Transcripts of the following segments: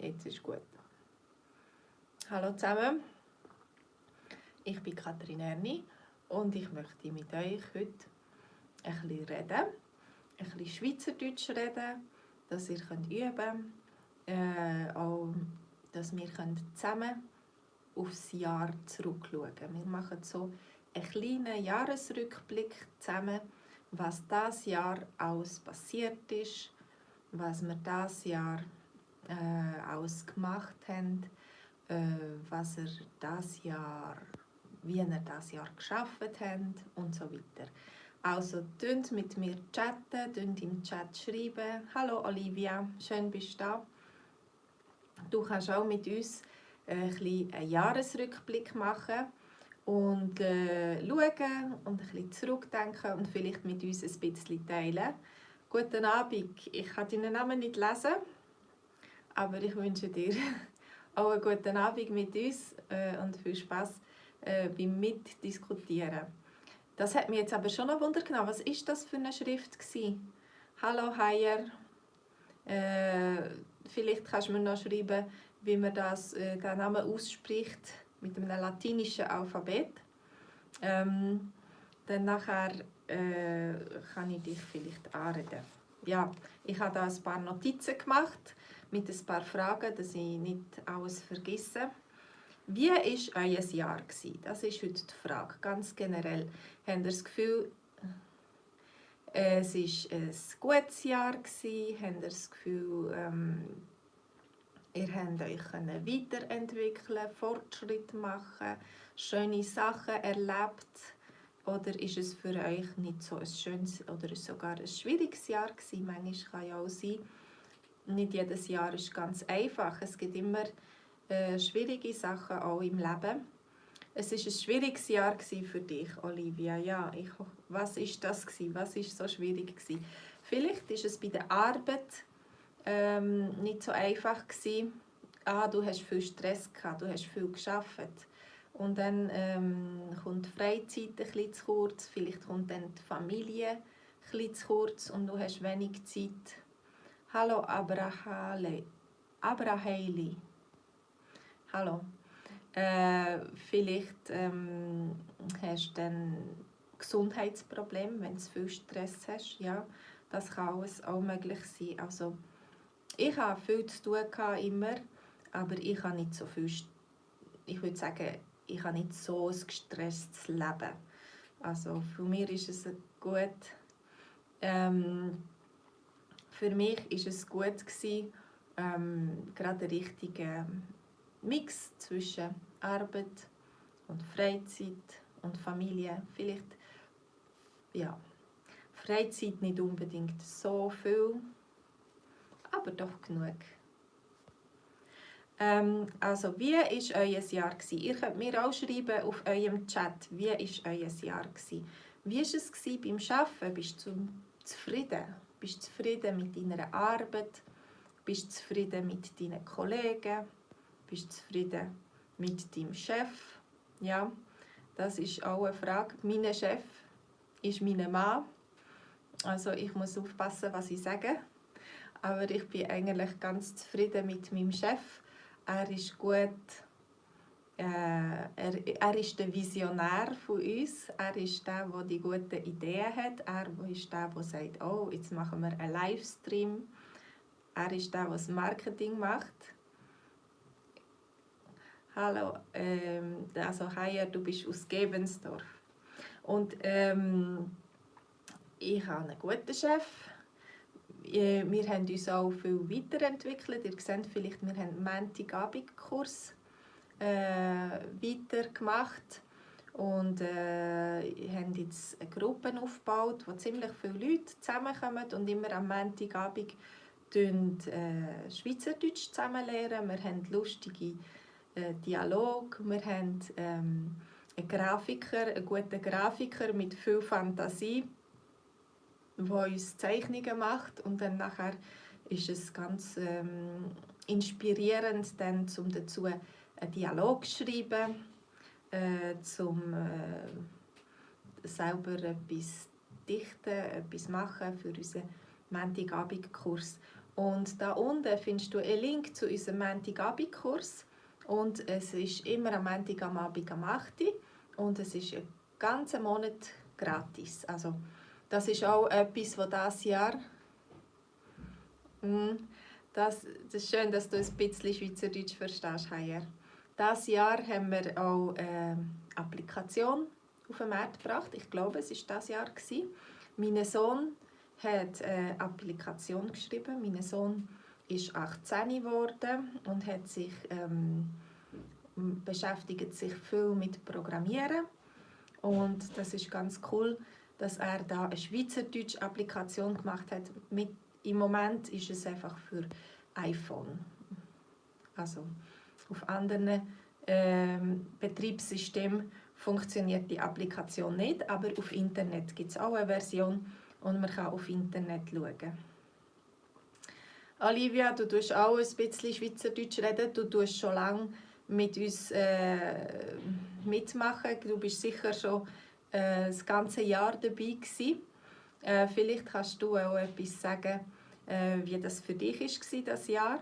Jetzt ist gut. Hallo zusammen, ich bin Katrin Erni und ich möchte mit euch heute ein bisschen reden, ein bisschen Schweizerdeutsch reden, dass ihr üben könnt, auch dass wir zusammen aufs Jahr zurückschauen können. Wir machen so einen kleinen Jahresrückblick zusammen, was dieses Jahr alles passiert ist, was wir dieses Jahr alles gemacht haben, was er das Jahr, wie er das Jahr geschafft hat und so weiter. Also tönt mit mir chatten, tönt im Chat schreiben. Hallo Olivia, schön bist du da. Du kannst auch mit uns einen Jahresrückblick machen und schauen und ein bisschen zurückdenken und vielleicht mit uns ein bisschen teilen. Guten Abend, ich kann deinen Namen nicht lesen, aber ich wünsche dir auch einen guten Abend mit uns und viel Spaß beim Mitdiskutieren. Das hat mich jetzt aber schon noch Wunder genommen. Was ist das für eine Schrift gewesen? Hallo Heyer. Vielleicht kannst du mir noch schreiben, wie man den Namen ausspricht mit einem latinischen Alphabet. Dann nachher kann ich dich vielleicht anreden. Ja, ich habe da ein paar Notizen gemacht mit ein paar Fragen, dass ich nicht alles vergesse. Wie war euer Jahr? Das ist heute die Frage, ganz generell. Habt ihr das Gefühl, es war ein gutes Jahr? Habt ihr das Gefühl, ihr könnt euch weiterentwickeln, Fortschritte machen, schöne Sachen erlebt? Oder ist es für euch nicht so ein schönes oder sogar ein schwieriges Jahr gewesen? Manchmal kann ja auch sein, nicht jedes Jahr ist ganz einfach. Es gibt immer schwierige Sachen auch im Leben. Es war ein schwieriges Jahr für dich, Olivia. Ja, was war das? Was war so schwierig? Vielleicht war es bei der Arbeit nicht so einfach. Du hast viel Stress gehabt, du hast viel gearbeitet. Und dann kommt die Freizeit ein bisschen zu kurz, vielleicht kommt dann die Familie ein bisschen zu kurz und du hast wenig Zeit. Hallo Abrahali. Hallo. Vielleicht hast du dann Gesundheitsprobleme, wenn du viel Stress hast. Ja, das kann alles auch möglich sein. Also, ich hatte viel zu tun immer, aber ich habe nicht so viel. Ich würde sagen, ich habe nicht so ein gestresstes Leben. Also für mich ist es gut. Für mich war es gut gewesen, gerade der richtige Mix zwischen Arbeit und Freizeit und Familie. Vielleicht ja, Freizeit nicht unbedingt so viel, aber doch genug. Also, wie war euer Jahr? Ihr könnt mir auch schreiben auf eurem Chat, wie war euer Jahr? Wie war es beim Arbeiten? Bist du zufrieden? Bist du zufrieden mit deiner Arbeit? Bist du zufrieden mit deinen Kollegen? Bist du zufrieden mit deinem Chef? Ja, das ist auch eine Frage. Mein Chef ist mein Mann. Also ich muss aufpassen, was ich sage. Aber ich bin eigentlich ganz zufrieden mit meinem Chef. Er ist gut. Er ist der Visionär von uns. Er ist der, der die guten Ideen hat. Er ist der, der sagt, oh, jetzt machen wir einen Livestream. Er ist der, der das Marketing macht. Hallo, also Heyer, du bist aus Gebensdorf. Und ich habe einen guten Chef. Wir haben uns auch viel weiterentwickelt. Ihr seht vielleicht, wir haben einen Montagabendkurs weitergemacht und haben jetzt eine Gruppe aufgebaut, wo ziemlich viele Leute zusammenkommen und immer am Montagabend Schweizerdeutsch zusammen lernen. Wir haben lustige Dialog, wir haben einen guten Grafiker mit viel Fantasie, der uns Zeichnungen macht und dann nachher ist es ganz inspirierend, dann, um dazu einen Dialog zu schreiben, zum selber etwas dichten, etwas machen für unseren Montagabendkurs. Und da unten findest du einen Link zu unserem Montagabend-Kurs. Und es ist immer am Montag am Abend am 8 Uhr. Und es ist einen ganzen Monat gratis. Also, das ist auch etwas, das dieses Jahr... Das ist schön, dass du ein bisschen Schweizerdeutsch verstehst, Heier. Dieses Jahr haben wir auch eine Applikation auf den Markt gebracht. Ich glaube, es war dieses Jahr. Mein Sohn hat eine Applikation geschrieben. Mein Sohn ist 18 geworden und hat sich, beschäftigt sich viel mit Programmieren. Und das ist ganz cool, dass er da eine schweizerdeutsche Applikation gemacht hat. Im Moment ist es einfach für iPhone. Also auf anderen Betriebssystemen funktioniert die Applikation nicht, aber auf Internet gibt es auch eine Version und man kann auf Internet schauen. Olivia, du tust auch ein bisschen Schweizerdeutsch reden, du tust schon lange mit uns mitmachen. Du bist sicher schon das ganze Jahr dabei gewesen. Vielleicht kannst du auch etwas sagen, wie das für dich war, das Jahr.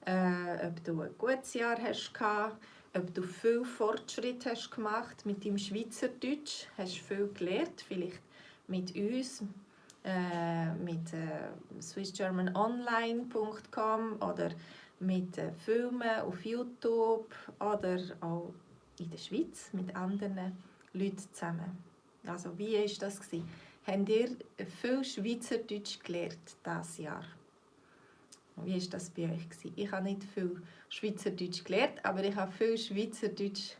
Ob du ein gutes Jahr hast gehabt, ob du viel Fortschritt hast gemacht mit deinem Schweizerdeutsch, hast viel gelernt, vielleicht mit uns, mit swissgermanonline.com oder mit Filmen auf YouTube oder auch in der Schweiz mit anderen Leuten zusammen. Also wie war das? Habt ihr viel Schweizerdeutsch gelernt dieses Jahr? Wie war das bei euch? Ich habe nicht viel Schweizerdeutsch gelernt, aber ich habe viel Schweizerdeutsch.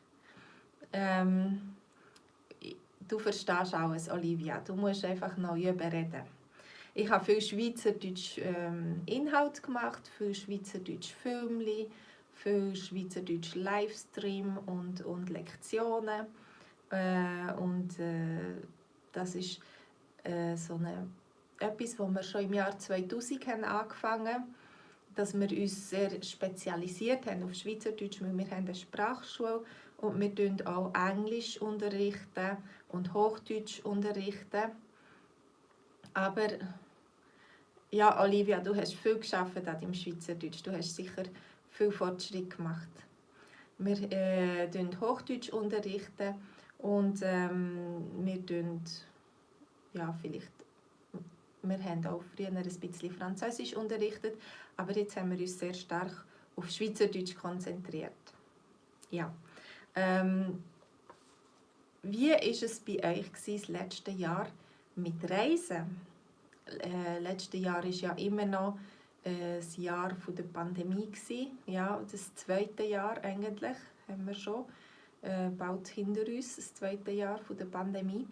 Du verstehst alles, Olivia. Du musst einfach noch überreden. Ich habe viel Schweizerdeutsch Inhalt gemacht, viel Schweizerdeutsch Filmli, viel Schweizerdeutsch Livestream und Lektionen. Das ist etwas, was wir schon im Jahr 2000 haben angefangen haben, dass wir uns sehr spezialisiert haben auf Schweizerdeutsch, weil wir haben eine Sprachschule und wir unterrichten auch Englisch unterrichten und Hochdeutsch unterrichten. Aber ja, Olivia, du hast viel gearbeitet an deinem Schweizerdeutsch. Du hast sicher viel Fortschritt gemacht. Wir unterrichten Hochdeutsch unterrichten und wir haben auch früher ein bisschen Französisch unterrichtet, aber jetzt haben wir uns sehr stark auf Schweizerdeutsch konzentriert. Ja. Wie war es bei euch das letzte Jahr mit Reisen? Letztes Jahr war ja immer noch das Jahr der Pandemie. Ja, das zweite Jahr eigentlich haben wir schon bald hinter uns, das zweite Jahr der Pandemie.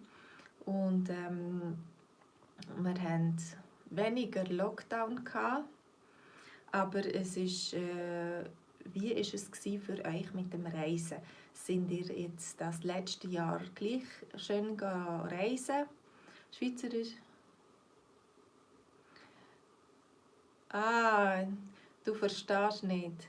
Und wir hatten weniger Lockdown gehabt, aber es ist, wie war es für euch mit dem Reisen? Sind ihr jetzt das letzte Jahr gleich schön reisen? Schweizerisch? Du verstehst nicht.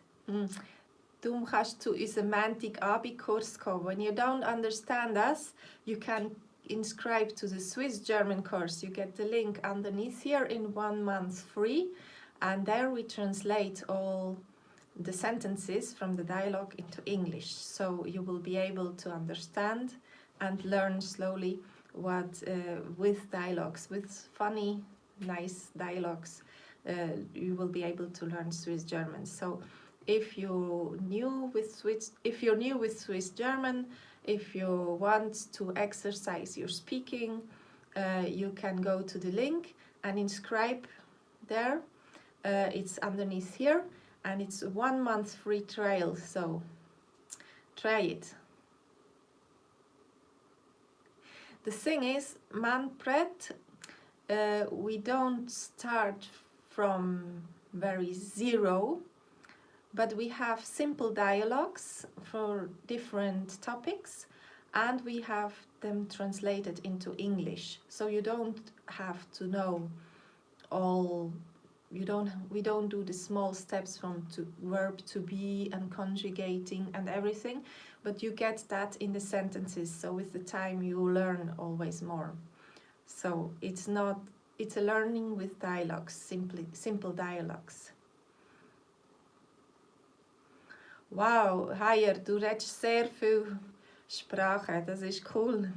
Du kannst zu unserem Montagabend-Kurs kommen. When you don't understand us, you can inscribe to the Swiss German course. You get the link underneath here in 1 month free, and there we translate all the sentences from the dialogue into English, so you will be able to understand and learn slowly what with dialogues, with funny, nice dialogues, you will be able to learn Swiss German. So if you're new with Swiss German, if you want to exercise your speaking, you can go to the link and inscribe there. It's underneath here, and it's a 1 month free trial, so try it. The thing is, Manpret, we don't start from very zero, but we have simple dialogues for different topics, and we have them translated into English, so you don't have to know all. We don't do the small steps from verb to be and conjugating and everything, but you get that in the sentences, so with the time you learn always more. So it's not It's a learning with dialogues, simple dialogues. Wow, Haier, du redest sehr viel Sprache, das ist cool.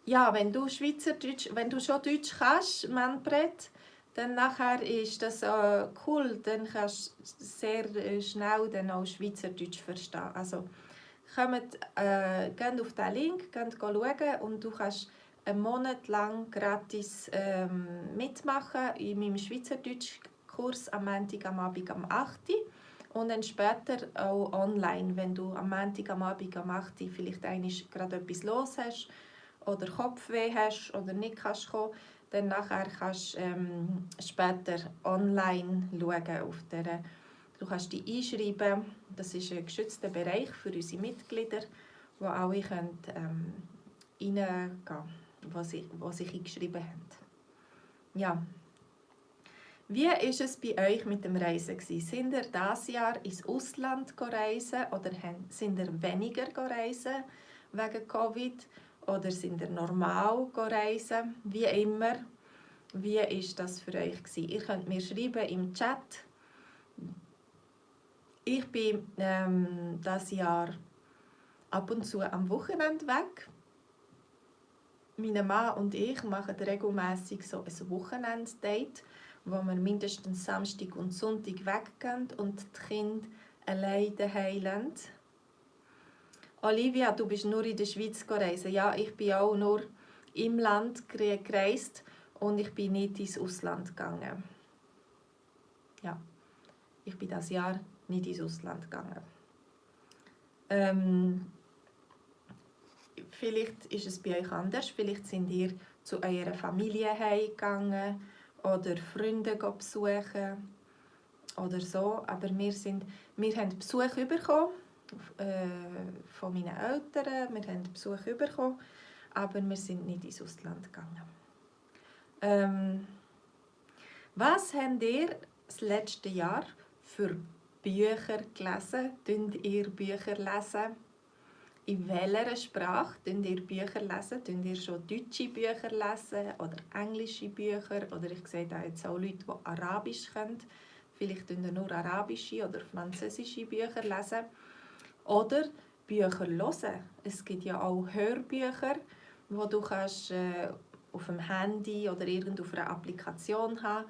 Ja, wenn du Schweizerdeutsch, wenn du schon Deutsch kannst, Manfred, dann nachher ist das cool, dann kannst du sehr schnell dann auch Schweizerdeutsch verstehen. Also kommt, geht auf den Link, geht schauen und du kannst einen Monat lang gratis mitmachen in meinem Schweizerdeutsch-Kurs am Montag am Abend am 8. Und dann später auch online, wenn du am Montag am Abend am 8 vielleicht gerade etwas los hast oder Kopfweh hast oder nicht kannst kommen, dann nachher kannst du später online schauen auf der. Du kannst dich einschreiben. Das ist ein geschützter Bereich für unsere Mitglieder, wo alle reingehen können, die sich eingeschrieben haben. Ja. Wie war es bei euch mit dem Reisen? Sind ihr dieses Jahr ins Ausland reisen oder sind ihr weniger reisen wegen Covid? Oder sind ihr normal reisen? Wie immer. Wie war das für euch? Ihr könnt mir schreiben im Chat. Ich bin dieses Jahr ab und zu am Wochenende weg. Mein Mann und ich machen regelmäßig so ein Wochenend-Date, wo wir mindestens Samstag und Sonntag weggehen und die Kinder alleine daheim lassen. Olivia, du bist nur in der Schweiz gereist. Ja, ich bin auch nur im Land gereist und ich bin nicht ins Ausland gegangen. Ja, ich bin dieses Jahr nicht ins Ausland gegangen. Vielleicht ist es bei euch anders. Vielleicht sind ihr zu eurer Familie heimgegangen oder Freunde besuchen oder so. Aber wir haben Besuch bekommen von meinen Eltern. Wir haben Besuch bekommen, aber wir sind nicht ins Ausland gegangen. Was habt ihr das letzte Jahr für Bücher gelesen? Lest ihr Bücher lesen? In welcher Sprache lest ihr Bücher lesen? Lest ihr schon deutsche Bücher lesen oder englische Bücher? Oder ich sehe da jetzt auch Leute, die Arabisch können. Vielleicht lesen ihr nur arabische oder französische Bücher lesen. Oder Bücher hören. Es gibt ja auch Hörbücher, die du kannst, auf dem Handy oder auf einer Applikation haben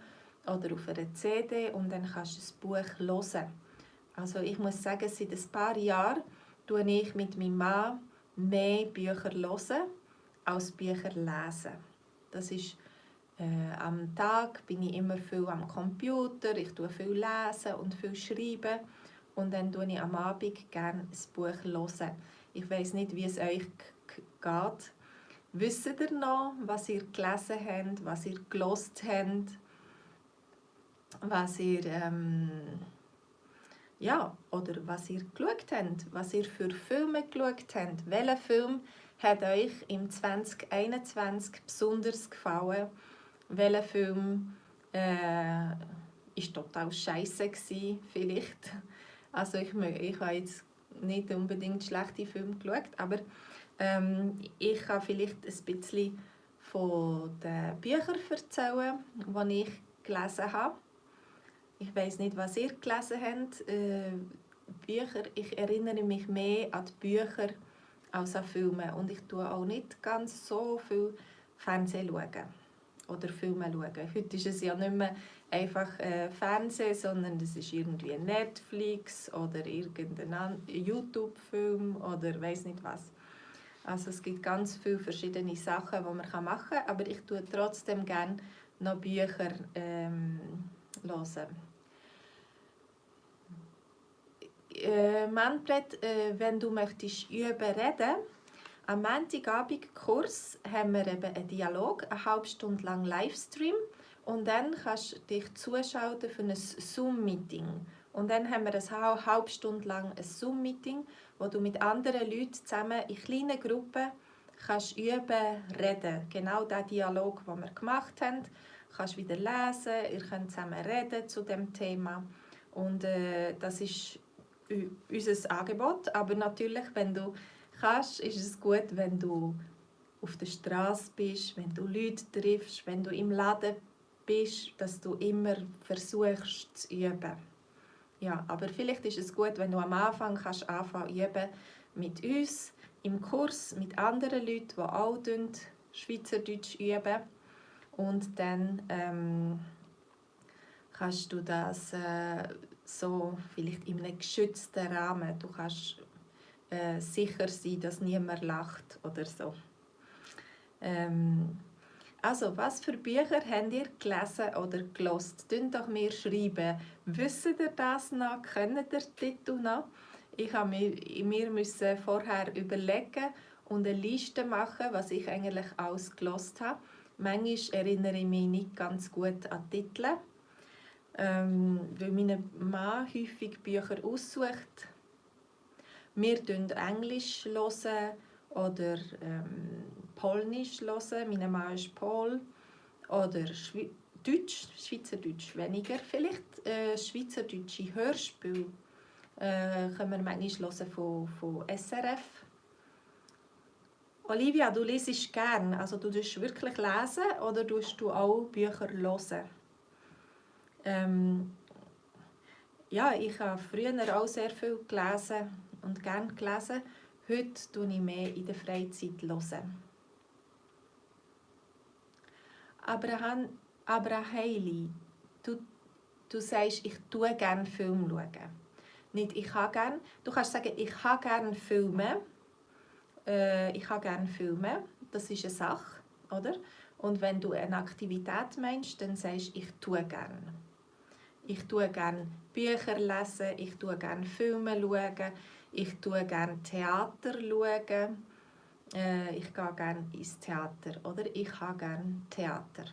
oder auf einer CD und dann kannst du das Buch hören. Also ich muss sagen, seit ein paar Jahren höre ich mit meinem Mann mehr Bücher hören als Bücher lesen. Das ist, am Tag bin ich immer viel am Computer, ich tue viel lesen und viel schreiben und dann höre ich am Abend gerne ein Buch hören. Ich weiss nicht, wie es euch geht. Wisst ihr noch, was ihr gelesen habt, was ihr gehört habt, was ihr oder was ihr geschaut habt, was ihr für Filme geschaut habt? Welcher Film hat euch im 2021 besonders gefallen? Welcher Film war total scheisse vielleicht? Also ich habe jetzt nicht unbedingt schlechte Filme geschaut, aber ich kann vielleicht ein bisschen von den Büchern erzählen, die ich gelesen habe. Ich weiss nicht, was ihr gelesen habt. Bücher, ich erinnere mich mehr an die Bücher als an Filme. Und ich schaue auch nicht ganz so viel Fernsehen schauen oder Filme schauen. Heute ist es ja nicht mehr einfach Fernsehen, sondern es ist irgendwie Netflix oder irgendein YouTube-Film oder weiss nicht was. Also es gibt ganz viele verschiedene Sachen, die man machen kann, aber ich tue trotzdem gerne noch Bücher hören. Manfred, wenn du möchtest reden, am Montagabend-Kurs haben wir eben einen Dialog, eine halbe Stunde lang Livestream und dann kannst du dich zuschalten für ein Zoom-Meeting. Und dann haben wir eine halbe Stunde lang ein Zoom-Meeting, wo du mit anderen Leuten zusammen in kleinen Gruppen kannst reden. Genau der Dialog, den wir gemacht haben, kannst wieder lesen, ihr könnt zusammen reden zu dem Thema. Und das ist unser Angebot. Aber natürlich, wenn du kannst, ist es gut, wenn du auf der Straße bist, wenn du Leute triffst, wenn du im Laden bist, dass du immer versuchst zu üben. Ja, aber vielleicht ist es gut, wenn du am Anfang kannst anfangen üben mit uns im Kurs, mit anderen Leuten, die auch Schweizerdeutsch üben. Und dann kannst du das so vielleicht in einem geschützten Rahmen. Du kannst sicher sein, dass niemand lacht oder so. Also, was für Bücher habt ihr gelesen oder gelesen? Schreibt doch mir schreiben. Wisst ihr das noch? Kennt ihr den Titel noch? Ich musste mir vorher überlegen und eine Liste machen, was ich eigentlich alles gelesen habe. Manchmal erinnere ich mich nicht ganz gut an die Titel, weil mein Mann häufig Bücher aussucht. Wir hören Englisch oder Polnisch hören. Mein Mann ist Pol. Oder Deutsch, Schweizerdeutsch weniger. Vielleicht schweizerdeutsche Hörspiele können wir manchmal hören von SRF. Olivia, du liest gerne. Also du tust wirklich lesen oder tust du auch Bücher hören? Ja, ich habe früher auch sehr viel gelesen und gerne gelesen. Heute höre ich mehr in der Freizeit. Abraham Hailey, du sagst, ich tue gerne Filme schauen. Nicht ich habe gerne. Du kannst sagen, ich habe gerne Filme. Ich habe gerne Filme. Das ist eine Sache, oder? Und wenn du eine Aktivität meinst, dann sagst du, ich tue gerne. Ich tue gerne Bücher lesen, ich tue gerne Filme schauen, ich tue gerne Theater schauen. Ich gehe gerne ins Theater, oder? Ich habe gerne Theater.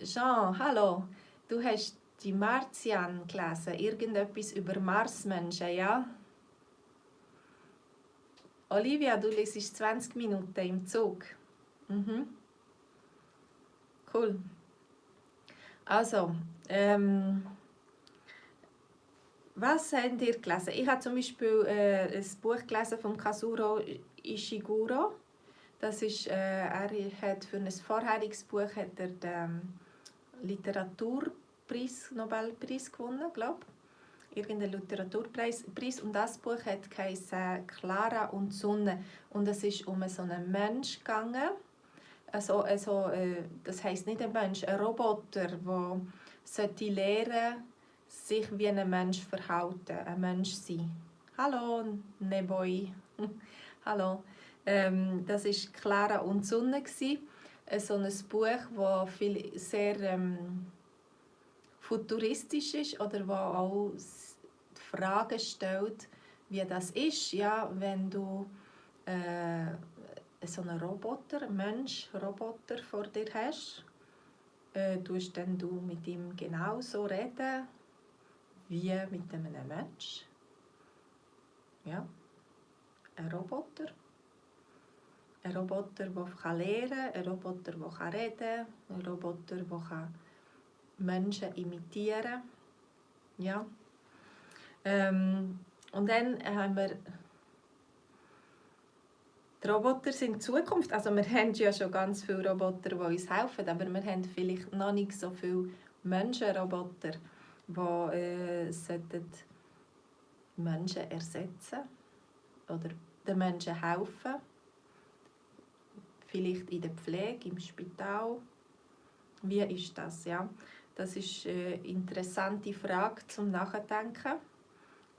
Jean, hallo. Du hast die Martian gelesen, irgendetwas über Marsmenschen, ja? Olivia, du liest 20 Minuten im Zug. Mhm. Cool. Also, was habt ihr gelesen? Ich habe zum Beispiel ein Buch gelesen von Kazuo Ishiguro. Das ist, er hat für ein vorheriges Buch hat er den Literaturpreis, Nobelpreis gewonnen, glaube ich. Irgendeinen Literaturpreis. Und das Buch heisst Clara und die Sonne. Und es ist um so einen Mensch gegangen. Das heisst nicht ein Mensch, ein Roboter, der lernen sich wie ein Mensch verhalten, ein Mensch sein. Hallo, Neboi. Hallo. Das war Clara und die Sonne. So ein Buch, das sehr futuristisch ist oder wo auch die Frage stellt, wie das ist, ja, wenn du so einen Roboter, Mensch-Roboter vor dir hast. Tust dann du mit ihm genauso reden wie mit einem Mensch? Ja, ein Roboter. Ein Roboter, der lernen kann, ein Roboter, der reden kann, ein Roboter, der Menschen imitieren kann. Ja. Und dann haben wir die Roboter sind die Zukunft. Also wir haben ja schon ganz viele Roboter, die uns helfen, aber wir haben vielleicht noch nicht so viele Menschenroboter, die Menschen ersetzen oder den Menschen helfen. Vielleicht in der Pflege, im Spital. Wie ist das? Ja? Das ist eine interessante Frage zum Nachdenken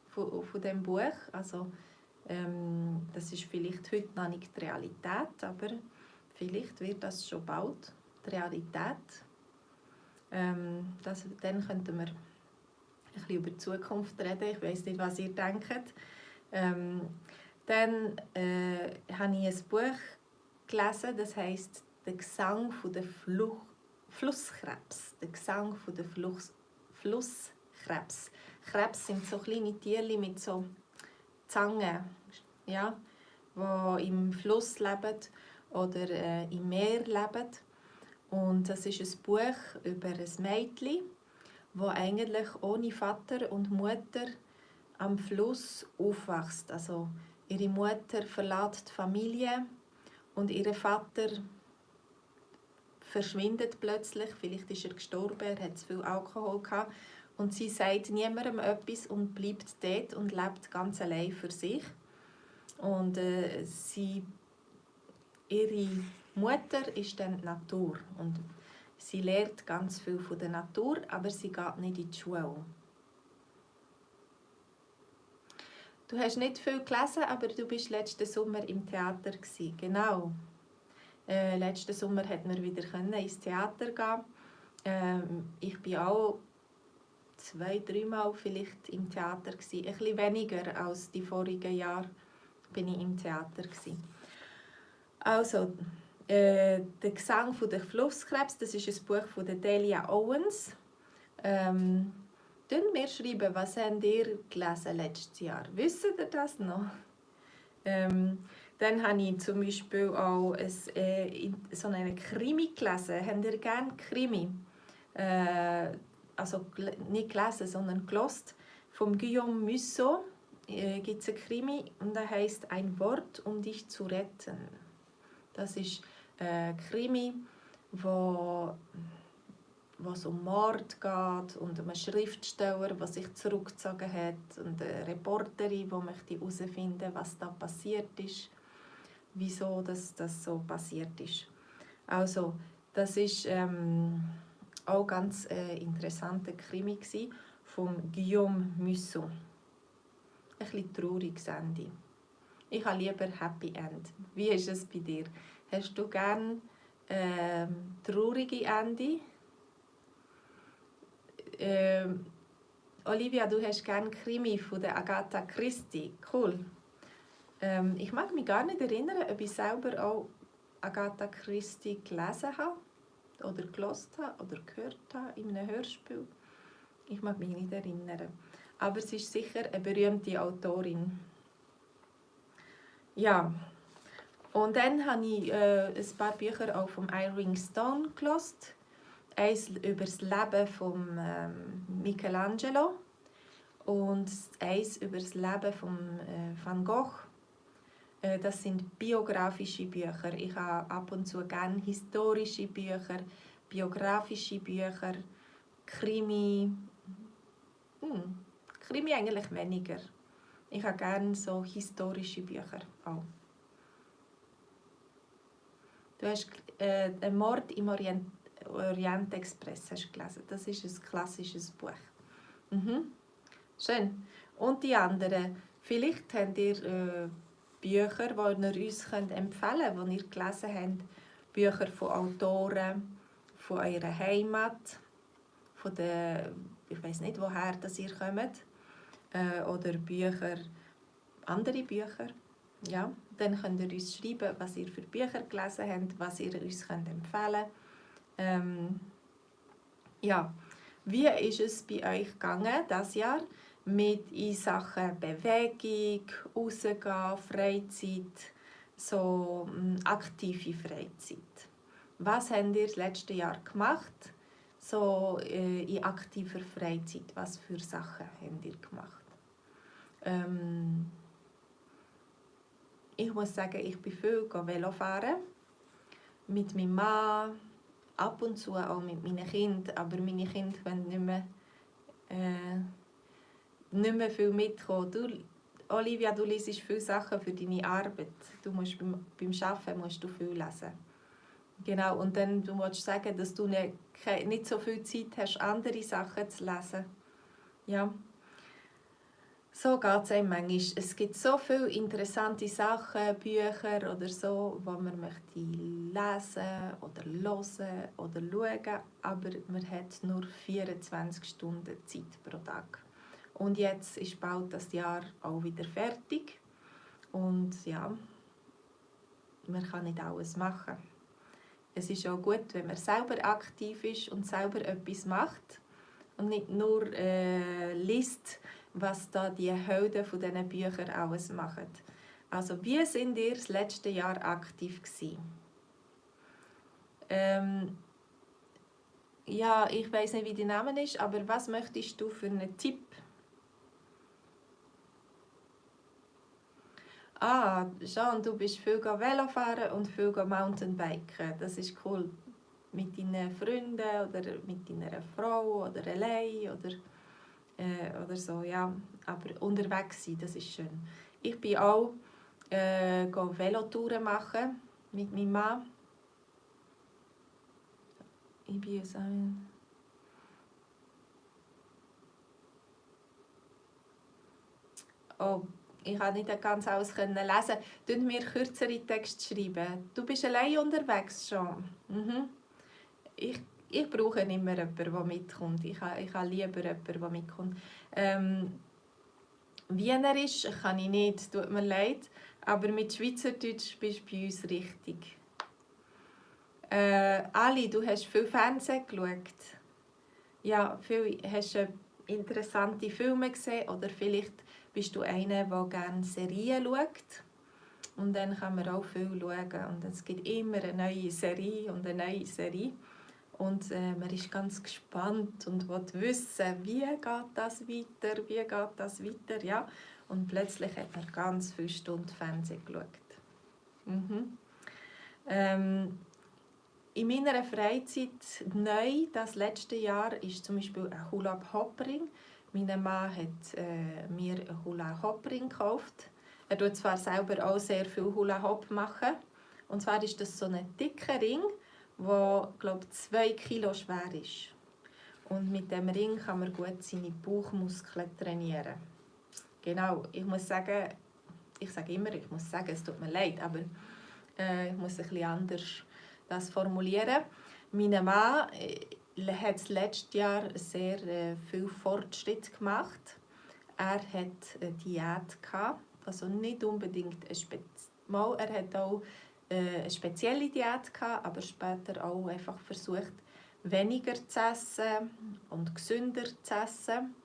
von diesem Buch. Also, das ist vielleicht heute noch nicht die Realität, aber vielleicht wird das schon bald die Realität. Dann könnten wir ein bisschen über die Zukunft reden. Ich weiss nicht, was ihr denkt. Dann habe ich ein Buch gelesen, das heisst «Der Gesang der Flusskrebs». Der Gesang der Flusskrebs. Krebs sind so kleine Tierchen mit so Zangen, ja, die im Fluss leben oder im Meer leben. Und das ist ein Buch über ein Mädchen, das eigentlich ohne Vater und Mutter am Fluss aufwächst. Also Ihre Mutter verlässt die Familie und ihr Vater verschwindet plötzlich. Vielleicht ist er gestorben, er hat zu viel Alkohol gehabt. Und sie sagt niemandem etwas und bleibt dort und lebt ganz allein für sich. Und ihre Mutter ist dann die Natur. Und sie lernt ganz viel von der Natur, aber sie geht nicht in die Schule. Du hast nicht viel gelesen, aber du bist letzten Sommer im Theater gewesen. Genau. Letzten Sommer konnte man wieder ins Theater gehen. Ich bin auch 2-3 Mal vielleicht im Theater gewesen. Ein bisschen weniger als die vorigen Jahre bin ich im Theater gewesen. Also, der Gesang der Flusskrebs, das ist ein Buch von Delia Owens. Mir schreiben, was habt ihr gelesen letztes Jahr? Wisst ihr das noch? Dann habe ich zum Beispiel auch so einen Krimi gelesen. Habt ihr gerne Krimi? Also nicht gelesen, sondern gelesen. Vom Guillaume Musso gibt es einen Krimi und der heißt «Ein Wort, um dich zu retten». Das ist ein Krimi, wo es um Mord geht und um einen Schriftsteller, der sich zurückgezogen hat und eine Reporterin, die herausfinden möchte, was da passiert ist, wieso das so passiert ist. Also, das ist auch ganz interessanter Krimi von Guillaume Musso. Ein bisschen trauriges Ende. Ich habe lieber Happy End. Wie ist es bei dir? Hast du gerne traurige Ende? Olivia, du hast gerne Krimi von der Agatha Christie. Cool. Ich mag mich gar nicht erinnern, ob ich selber auch Agatha Christie gelesen habe oder gelesen habe oder gehört habe in einem Hörspiel. Ich mag mich nicht erinnern. Aber sie ist sicher eine berühmte Autorin. Ja. Und dann habe ich ein paar Bücher auch von Irving Stone gelesen. Eins über das Leben von Michelangelo und eins über das Leben von Van Gogh. Das sind biografische Bücher. Ich habe ab und zu gerne historische Bücher, biografische Bücher, Krimi. Krimi eigentlich weniger. Ich habe gerne so historische Bücher auch. Du hast «Ein Mord im Orient Express» hast gelesen. Das ist ein klassisches Buch. Schön. Und die anderen? Vielleicht habt ihr Bücher, die ihr uns empfehlen könnt, die ihr gelesen habt. Bücher von Autoren, von eurer Heimat, von der, ich weiss nicht, woher das ihr kommt. Oder Bücher, andere Bücher. Ja, dann könnt ihr uns schreiben, was ihr für Bücher gelesen habt, was ihr uns empfehlen könnt. Ja, wie ist es bei euch gegangen dieses Jahr mit in Sachen Bewegung, Rausgehen, Freizeit, so aktive Freizeit? Was habt ihr das letzte Jahr gemacht, so in aktiver Freizeit? Was für Sachen habt ihr gemacht? Ich muss sagen, ich bin viel Velofahren. Mit meinem Mann, ab und zu auch mit meinen Kindern. Aber meine Kinder wollen nicht mehr viel mitkommen. Olivia, du liest viele Sachen für deine Arbeit. Du musst beim Arbeiten musst du viel lesen. Genau, und dann du willst sagen, dass du nicht so viel Zeit hast, andere Sachen zu lesen. Ja. So geht es einem manchmal. Es gibt so viele interessante Sachen, Bücher oder so, die man möchte lesen oder hören oder schauen, aber man hat nur 24 Stunden Zeit pro Tag. Und jetzt ist bald das Jahr auch wieder fertig. Und ja, man kann nicht alles machen. Es ist auch gut, wenn man selber aktiv ist und selber etwas macht und nicht nur liest, was da die Helden von diesen Büchern alles machen. Also, wie sind ihr das letzte Jahr aktiv gewesen? Ja, ich weiß nicht, wie dein Name ist, aber was möchtest du für einen Tipp? Jean, du bist viel Velofahren und viel Mountainbiken. Das ist cool. Mit deinen Freunden oder mit deiner Frau oder allein oder so, ja. Aber unterwegs sein, das ist schön. Ich bin auch Velotouren machen mit meinem Mann. Ich bin jetzt Oh, ich konnte nicht ganz alles lesen. Könnt mir kürzere Texte schreiben. Du bist allein unterwegs schon. Mhm. Ich brauche immer jemanden, der mitkommt. Ich habe lieber jemanden, der mitkommt. Wienerisch kann ich nicht, tut mir leid. Aber mit Schweizerdeutsch bist du bei uns richtig. Ali, du hast viel Fernsehen geschaut. Ja, hast du interessante Filme gesehen oder vielleicht bist du einer, der gerne Serien schaut. Und dann kann man auch viel schauen. Und es gibt immer eine neue Serie und eine neue Serie. Und man ist ganz gespannt und will wissen, wie geht das weiter, ja. Und plötzlich hat man ganz viele Stunden Fernsehen geschaut. Mhm. In meiner Freizeit neu, das letzte Jahr, ist zum Beispiel ein Hula-Hoop-Ring. Mein Mann hat mir einen Hula-Hoop-Ring gekauft. Er tut zwar selber auch sehr viel Hula-Hoop machen. Und zwar ist das so ein dicker Ring, der, glaube 2 Kilo schwer ist. Und mit dem Ring kann man gut seine Bauchmuskeln trainieren. Genau, ich muss sagen, es tut mir leid, aber ich muss ein bisschen anders das formulieren. Mein Mann hat letztes Jahr sehr viel Fortschritt gemacht. Er hat eine Diät gehabt, also nicht unbedingt er hat auch eine spezielle Diät gehabt, aber später auch einfach versucht, weniger zu essen und gesünder zu essen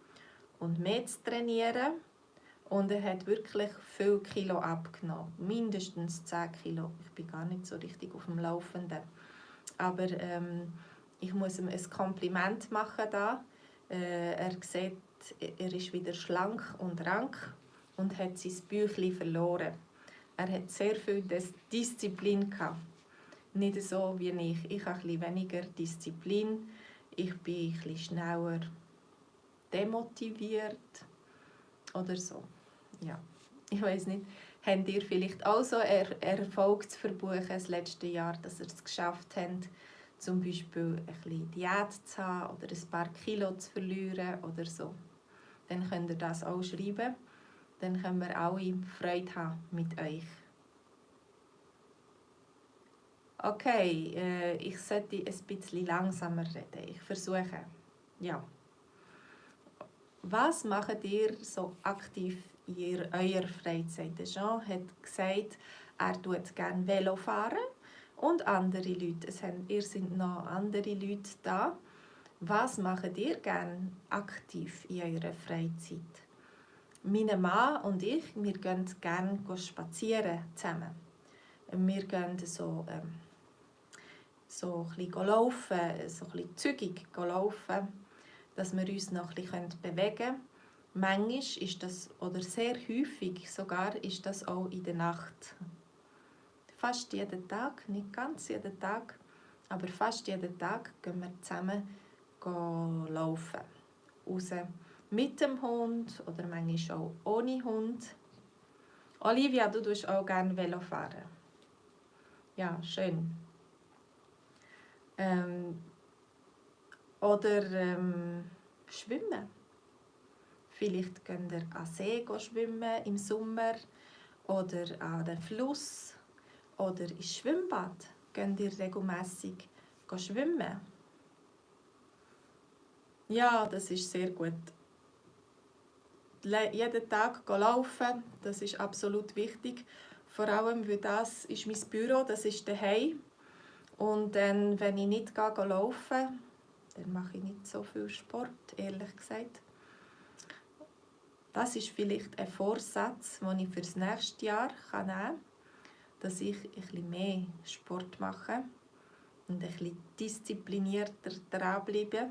und mehr zu trainieren. Und er hat wirklich viel Kilo abgenommen, mindestens 10 Kilo. Ich bin gar nicht so richtig auf dem Laufenden. Aber ich muss ihm ein Kompliment machen da. Er sieht, er ist wieder schlank und rank und hat sein Büchlein verloren. Er hat sehr viel Disziplin gehabt. Nicht so wie ich. Ich habe ein bisschen weniger Disziplin. Ich bin ein bisschen schneller demotiviert oder so. Ja, ich weiß nicht. Habt ihr vielleicht auch so Erfolg zu verbuchen das letzte Jahr, dass ihr es geschafft habt, zum Beispiel ein bisschen Diät zu haben oder ein paar Kilo zu verlieren oder so? Dann könnt ihr das auch schreiben. Dann können wir alle Freude haben mit euch. Okay, ich sollte ein bisschen langsamer reden. Ich versuche. Ja. Was macht ihr so aktiv in eurer Freizeit? Jean hat gesagt, er tut gerne Velo fahren und andere Leute. Ihr sind noch andere Leute da. Was macht ihr gerne aktiv in eurer Freizeit? Mein Mann und ich, wir gehen gerne spazieren zusammen. Wir gehen so ein bisschen laufen, so ein bisschen zügig laufen, dass wir uns noch ein bisschen bewegen können. Manchmal ist das, oder sehr häufig sogar, ist das auch in der Nacht. Fast jeden Tag, nicht ganz jeden Tag, aber fast jeden Tag gehen wir zusammen laufen. Raus mit dem Hund oder manchmal auch ohne Hund. Olivia, du tust auch gerne Velo fahren. Ja, schön. Oder schwimmen. Vielleicht könnt ihr an den See schwimmen im Sommer oder an den Fluss oder ins Schwimmbad. Könnt ihr regelmässig schwimmen? Ja, das ist sehr gut. Jeden Tag laufen, das ist absolut wichtig. Vor allem, weil das ist mein Büro, das ist daheim. Und dann, wenn ich nicht laufe, dann mache ich nicht so viel Sport, ehrlich gesagt. Das ist vielleicht ein Vorsatz, den ich für das nächste Jahr nehmen kann, dass ich ein bisschen mehr Sport mache und ein bisschen disziplinierter dranbleibe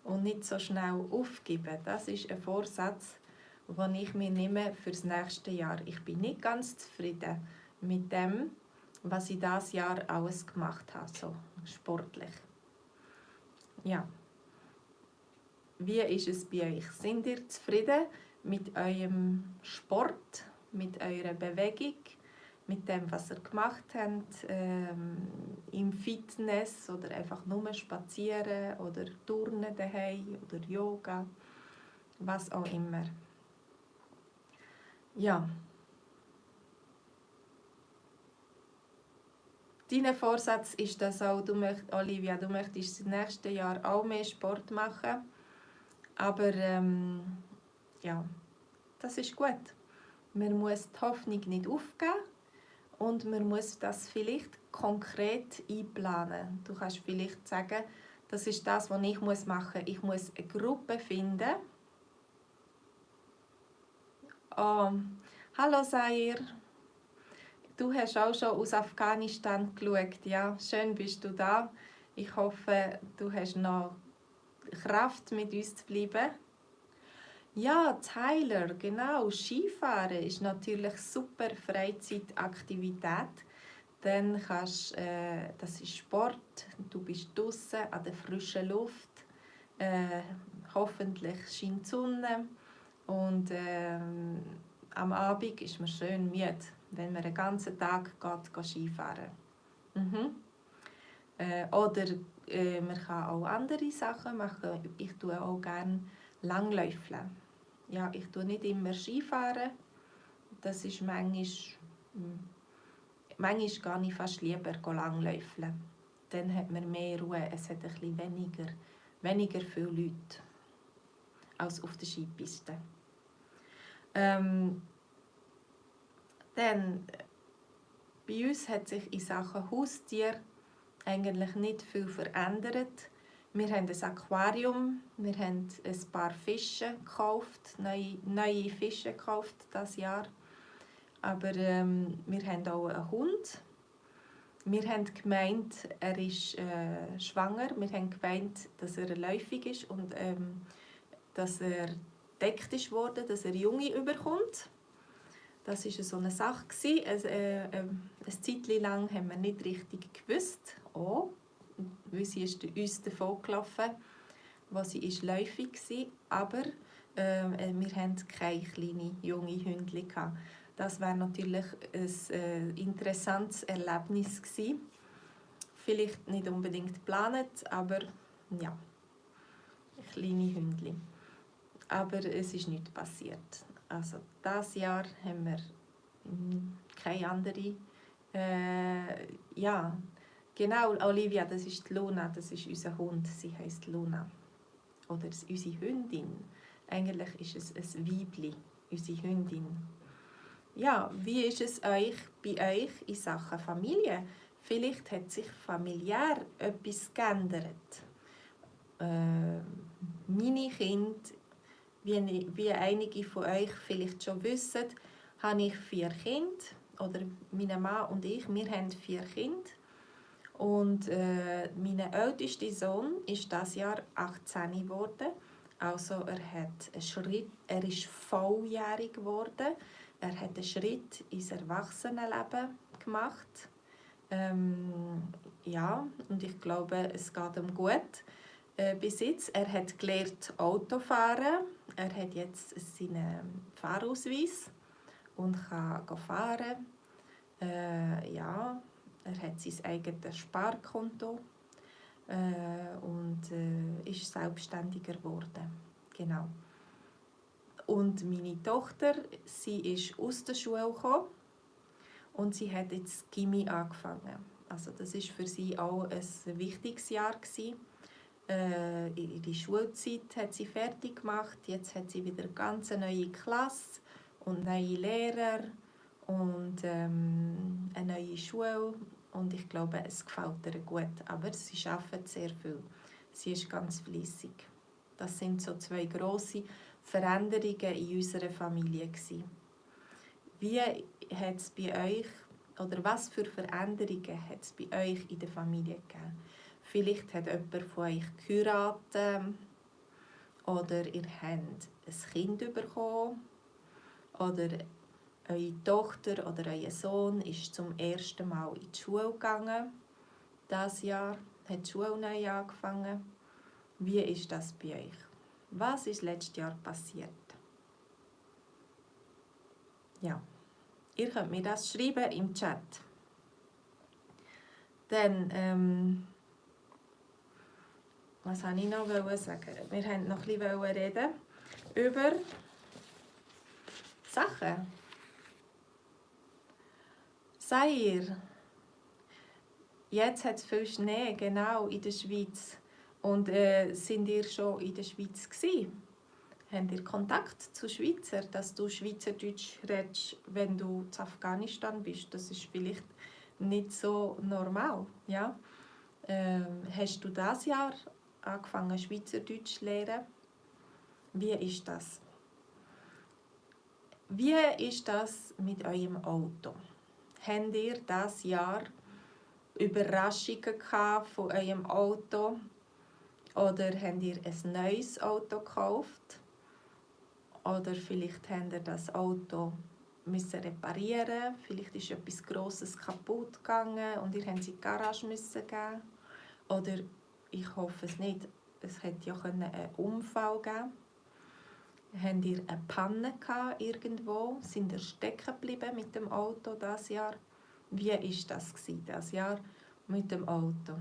und nicht so schnell aufgebe. Das ist ein Vorsatz, den ich mir nehme für das nächste Jahr. Ich bin nicht ganz zufrieden mit dem, was ich dieses Jahr alles gemacht habe, so sportlich. Ja. Wie ist es bei euch? Sind ihr zufrieden mit eurem Sport, mit eurer Bewegung, mit dem, was ihr gemacht habt, im Fitness oder einfach nur spazieren oder Turnen daheim oder Yoga, was auch immer. Ja. Dein Vorsatz ist das auch, Olivia, du möchtest im nächsten Jahr auch mehr Sport machen, aber ja, das ist gut. Man muss die Hoffnung nicht aufgeben und man muss das vielleicht konkret einplanen. Du kannst vielleicht sagen, das ist das, was ich machen muss. Ich muss eine Gruppe finden. Oh, hallo Sair, du hast auch schon aus Afghanistan geschaut. Ja, schön bist du da. Ich hoffe, du hast noch Kraft, mit uns zu bleiben. Ja, Tyler, genau. Skifahren ist natürlich super Freizeitaktivität. Dann das ist Sport, du bist draußen an der frischen Luft. Hoffentlich scheint die Sonne. Und am Abend ist man schön müde, wenn man den ganzen Tag geht Skifahren. Oder man kann auch andere Sachen machen. Ich tue auch gerne Langläufeln. Ja, ich tue nicht immer Skifahren. Das ist manchmal gehe ich fast lieber langläufeln. Dann hat man mehr Ruhe. Es hat ein bisschen weniger viele Leute als auf der Skipiste. Dann bei uns hat sich in Sachen Haustier eigentlich nicht viel verändert. Wir haben ein Aquarium, wir haben ein paar Fische gekauft, neue Fische gekauft dieses Jahr. Aber wir haben auch einen Hund. Wir haben gemeint, er ist schwanger. Wir haben gemeint, dass er läufig ist und dass er gedeckt ist worden, dass er Junge überkommt. Das war so eine Sache. Eine Zeit lang haben wir nicht richtig gewusst. Oh, weil sie ist uns davon gelaufen, als sie läufig war. Aber wir hatten keine kleinen, junge Hündchen. Das wäre natürlich ein interessantes Erlebnis gewesen. Vielleicht nicht unbedingt geplant, aber ja, kleine Hündchen. Aber es ist nichts passiert. Also dieses Jahr haben wir keine andere. Ja, genau, Olivia, das ist Luna, das ist unser Hund. Sie heißt Luna. Oder unsere Hündin. Eigentlich ist es ein Weibli, unsere Hündin. Ja, wie ist es bei euch in Sachen Familie? Vielleicht hat sich familiär etwas geändert. Meine Kinder, wie einige von euch vielleicht schon wissen, habe ich 4 Kinder. Oder mein Mann und ich, wir haben 4 Kinder. Und mein ältester Sohn ist dieses Jahr 18 geworden. Also er ist volljährig geworden. Er hat einen Schritt ins Erwachsenenleben gemacht. Ja, und ich glaube, es geht ihm gut. Bis jetzt, er hat gelernt Autofahren. Er hat jetzt seinen Fahrausweis und kann fahren. Ja, er hat sein eigenes Sparkonto und ist selbstständiger geworden. Genau. Und meine Tochter, sie ist aus der Schule gekommen und sie hat jetzt Gymi angefangen. Also das ist für sie auch ein wichtiges Jahr gewesen. Ihre Schulzeit hat sie fertig gemacht. Jetzt hat sie wieder eine ganz neue Klasse und neue Lehrer und eine neue Schule. Und ich glaube, es gefällt ihr gut. Aber sie arbeitet sehr viel. Sie ist ganz fleissig. Das sind so 2 grosse Veränderungen in unserer Familie gewesen. Wie hat es bei euch, oder was für Veränderungen hat es bei euch in der Familie gegeben? Vielleicht hat jemand von euch geheiratet oder ihr habt ein Kind bekommen Oder eure Tochter oder euer Sohn ist zum ersten Mal in die Schule gegangen. Dieses Jahr hat die Schule neu angefangen. Wie ist das bei euch? Was ist letztes Jahr passiert? Ja, ihr könnt mir das schreiben im Chat. Dann, was wollte ich noch sagen? Wir wollten noch ein bisschen reden über Sachen. Seid ihr? Jetzt hat es viel Schnee, genau, in der Schweiz. Und sind ihr schon in der Schweiz gewesen? Habt ihr Kontakt zu Schweizern, dass du Schweizerdeutsch redest, wenn du in Afghanistan bist? Das ist vielleicht nicht so normal, ja? Hast du dieses Jahr angefangen, Schweizerdeutsch zu lernen? Wie ist das? Wie ist das mit eurem Auto? Habt ihr dieses Jahr Überraschungen von eurem Auto? Oder habt ihr ein neues Auto gekauft? Oder vielleicht habt ihr das Auto reparieren. Vielleicht ist etwas Grosses kaputt gegangen und ihr habt es in die Garage geben. Oder ich hoffe es nicht, es hätte ja einen Unfall geben. Habt ihr eine Panne gehabt irgendwo? Sind ihr stecken geblieben mit dem Auto dieses Jahr? Wie war das dieses Jahr mit dem Auto?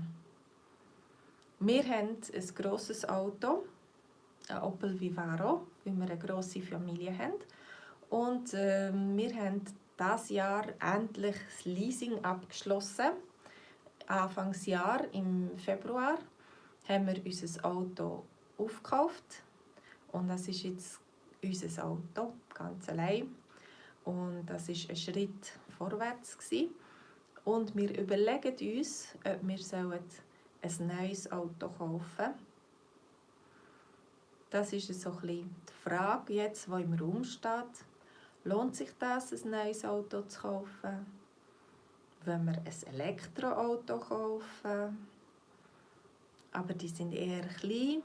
Wir haben ein grosses Auto, ein Opel Vivaro, weil wir eine grosse Familie haben. Und wir haben dieses Jahr endlich das Leasing abgeschlossen. Anfangsjahr, im Februar, haben wir unser Auto aufgekauft. Und das ist jetzt unser Auto, ganz allein. Und das war ein Schritt vorwärts. Und wir überlegen uns, ob wir ein neues Auto kaufen sollen. Das ist so ein bisschen die Frage, jetzt, die im Raum steht. Lohnt sich das, ein neues Auto zu kaufen? Wenn wir ein Elektroauto kaufen, aber die sind eher klein.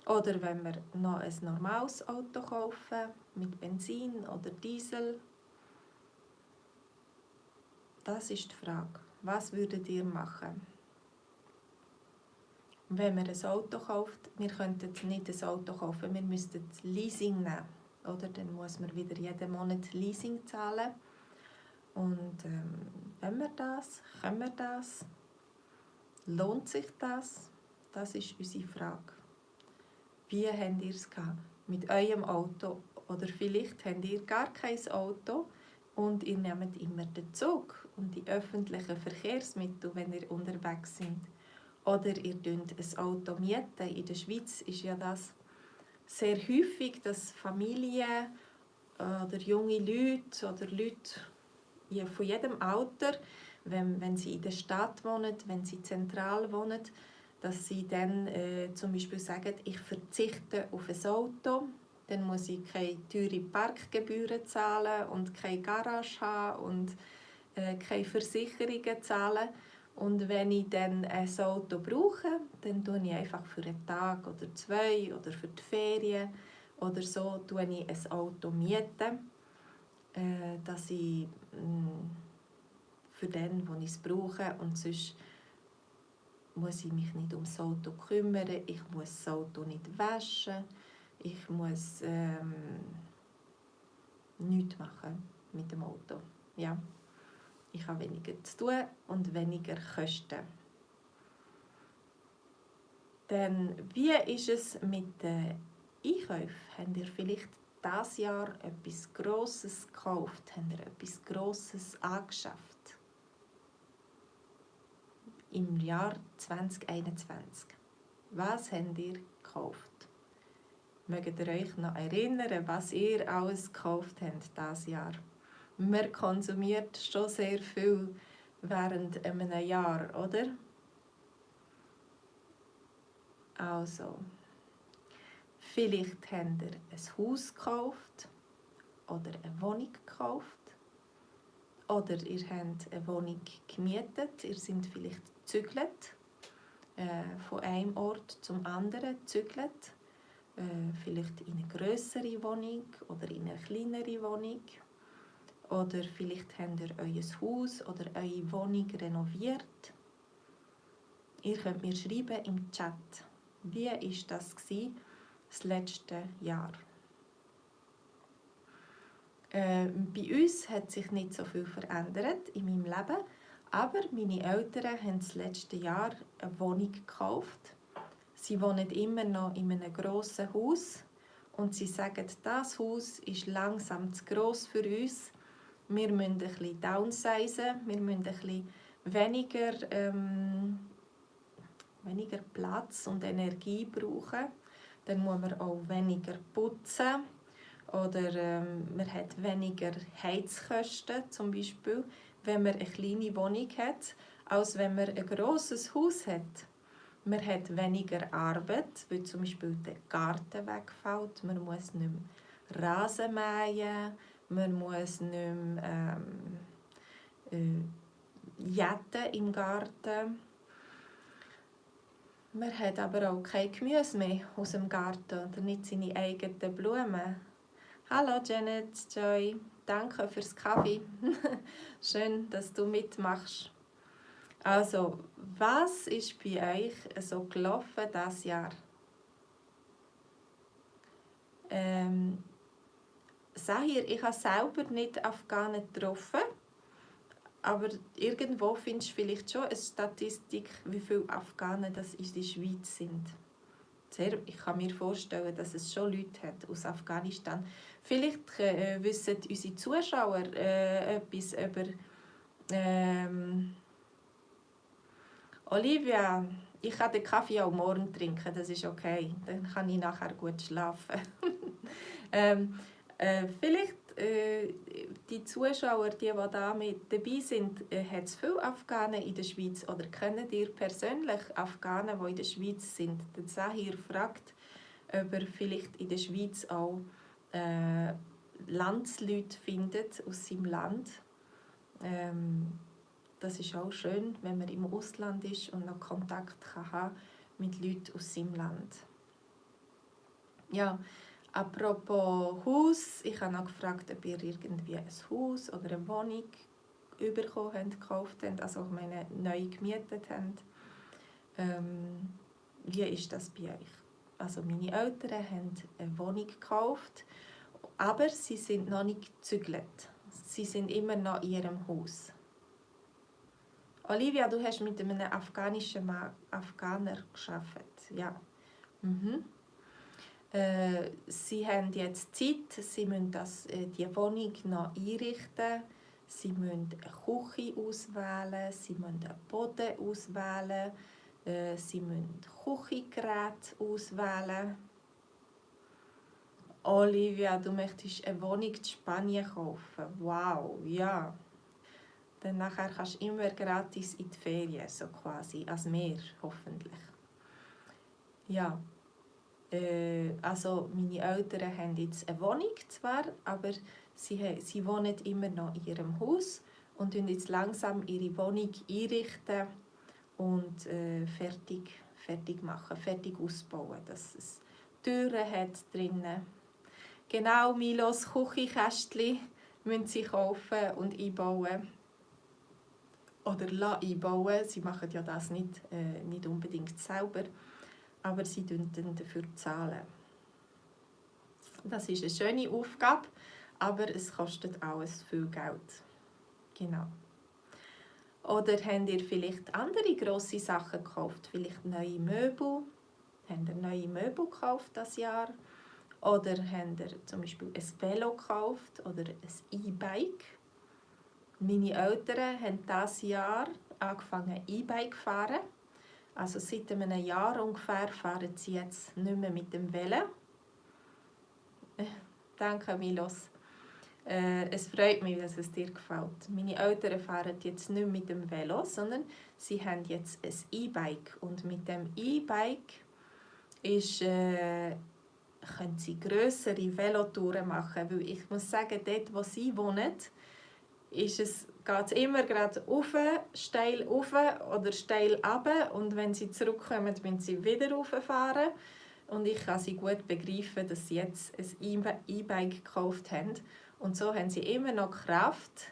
Oder wenn wir noch ein normales Auto kaufen, mit Benzin oder Diesel. Das ist die Frage. Was würdet ihr machen? Wenn wir ein Auto kauft, wir könnten nicht ein Auto kaufen, wir müssten Leasing nehmen. Oder? Dann muss man wieder jeden Monat Leasing zahlen. Und wenn wir das, können wir das? Lohnt sich das? Das ist unsere Frage. Wie habt ihr es gehabt mit eurem Auto? Oder vielleicht habt ihr gar kein Auto und ihr nehmt immer den Zug und die öffentlichen Verkehrsmittel, wenn ihr unterwegs seid. Oder ihr mietet ein Auto. In der Schweiz ist ja das sehr häufig, dass Familien oder junge Leute oder Leute von jedem Alter, wenn sie in der Stadt wohnen, wenn sie zentral wohnen, dass sie dann zum Beispiel sagen, ich verzichte auf ein Auto, dann muss ich keine teuren Parkgebühren zahlen und keine Garage haben und keine Versicherungen zahlen. Und wenn ich dann ein Auto brauche, dann miete ich einfach für einen Tag oder zwei oder für die Ferien oder so ein Auto mieten, dass ich für den, wo ich es brauche, und sonst muss ich mich nicht ums Auto kümmern, ich muss das Auto nicht waschen, ich muss nichts machen mit dem Auto. Ja. Ich habe weniger zu tun und weniger Kosten. Dann, wie ist es mit den Einkäufen? Habt ihr vielleicht dieses Jahr etwas Grosses gekauft? Habt ihr etwas Grosses angeschafft? Im Jahr 2021. Was habt ihr gekauft? Mögt ihr euch noch erinnern, was ihr alles gekauft habt dieses Jahr? Man konsumiert schon sehr viel während einem Jahr, oder? Also, vielleicht habt ihr ein Haus gekauft oder eine Wohnung gekauft. Oder ihr habt eine Wohnung gemietet, ihr seid vielleicht gezügelt, von einem Ort zum anderen gezügelt. vielleicht in eine grössere Wohnung oder in eine kleinere Wohnung. Oder vielleicht habt ihr euer Haus oder eure Wohnung renoviert. Ihr könnt mir schreiben im Chat, wie war das letzte Jahr? Bei uns hat sich nicht so viel verändert in meinem Leben, aber meine Eltern haben das letzte Jahr eine Wohnung gekauft. Sie wohnen immer noch in einem grossen Haus und sie sagen, das Haus ist langsam zu gross für uns. Wir müssen ein bisschen downsizen, wir müssen ein bisschen weniger Platz und Energie brauchen. Dann muss man auch weniger putzen. Oder man hat weniger Heizkosten, zum Beispiel, wenn man eine kleine Wohnung hat, als wenn man ein grosses Haus hat. Man hat weniger Arbeit, weil zum Beispiel der Garten wegfällt. Man muss nicht mehr Rasen mähen, man muss nicht mehr jäten im Garten. Man hat aber auch kein Gemüse mehr aus dem Garten oder nicht seine eigenen Blumen. Hallo Janet, Joy, danke fürs Kaffee. Schön, dass du mitmachst. Also, was ist bei euch so gelaufen dieses Jahr? Sahir, ich habe selber nicht Afghanen getroffen, aber irgendwo findest du vielleicht schon eine Statistik, wie viele Afghanen das in der Schweiz sind. Ich kann mir vorstellen, dass es schon Leute hat aus Afghanistan. Vielleicht wissen unsere Zuschauer etwas über Olivia. Ich kann den Kaffee auch morgen trinken, das ist okay. Dann kann ich nachher gut schlafen. Vielleicht die Zuschauer, die da mit dabei sind, hat es viele Afghanen in der Schweiz oder kennt ihr persönlich Afghanen, die in der Schweiz sind? Der Zahir fragt, ob er vielleicht in der Schweiz auch Landsleute findet aus seinem Land. Das ist auch schön, wenn man im Ausland ist und noch Kontakt kann haben mit Leuten aus seinem Land. Ja, apropos Haus, ich habe noch gefragt, ob ihr irgendwie ein Haus oder eine Wohnung bekommen habt, gekauft habt, also ich meine, neu gemietet habt. Wie ist das bei euch? Also meine Eltern haben eine Wohnung gekauft, aber sie sind noch nicht gezügelt. Sie sind immer noch in ihrem Haus. Olivia, du hast mit einem afghanischen Afghaner gearbeitet. Ja. Sie haben jetzt Zeit, sie müssen die Wohnung noch einrichten, sie müssen eine Küche auswählen, sie müssen einen Boden auswählen, sie müssen Küchengeräte auswählen. Olivia, du möchtest eine Wohnung in Spanien kaufen. Wow, ja. Dann nachher kannst du immer gratis in die Ferien, so quasi, als Meer, hoffentlich. Ja. Also meine Eltern haben jetzt eine Wohnung zwar, aber sie wohnen immer noch in ihrem Haus und tun jetzt langsam ihre Wohnung einrichten und fertig machen, fertig ausbauen, dass es Türen hat drinnen. Genau, Milos Küchenkästchen müssen sie kaufen und einbauen. Oder einbauen. Sie machen ja das nicht unbedingt selber, aber sie zahlen dann dafür. Das ist eine schöne Aufgabe, aber es kostet alles viel Geld. Genau. Oder habt ihr vielleicht andere grosse Sachen gekauft? Vielleicht neue Möbel? Habt ihr neue Möbel gekauft das Jahr? Oder habt ihr zum Beispiel ein Velo gekauft oder ein E-Bike? Meine Eltern haben dieses Jahr angefangen E-Bike zu fahren. Also seit einem Jahr ungefähr fahren sie jetzt nicht mehr mit dem Velo. Danke, Milos. Es freut mich, dass es dir gefällt. Meine Eltern fahren jetzt nicht mit dem Velo, sondern sie haben jetzt ein E-Bike. Und mit dem E-Bike können sie grössere Velotouren machen. Weil ich muss sagen, dort, wo sie wohnen, geht es immer gerade steil rauf oder steil runter. Und wenn sie zurückkommen, müssen sie wieder rauffahren. und ich kann sie gut begreifen, dass sie jetzt ein E-Bike gekauft haben. Und so haben sie immer noch Kraft,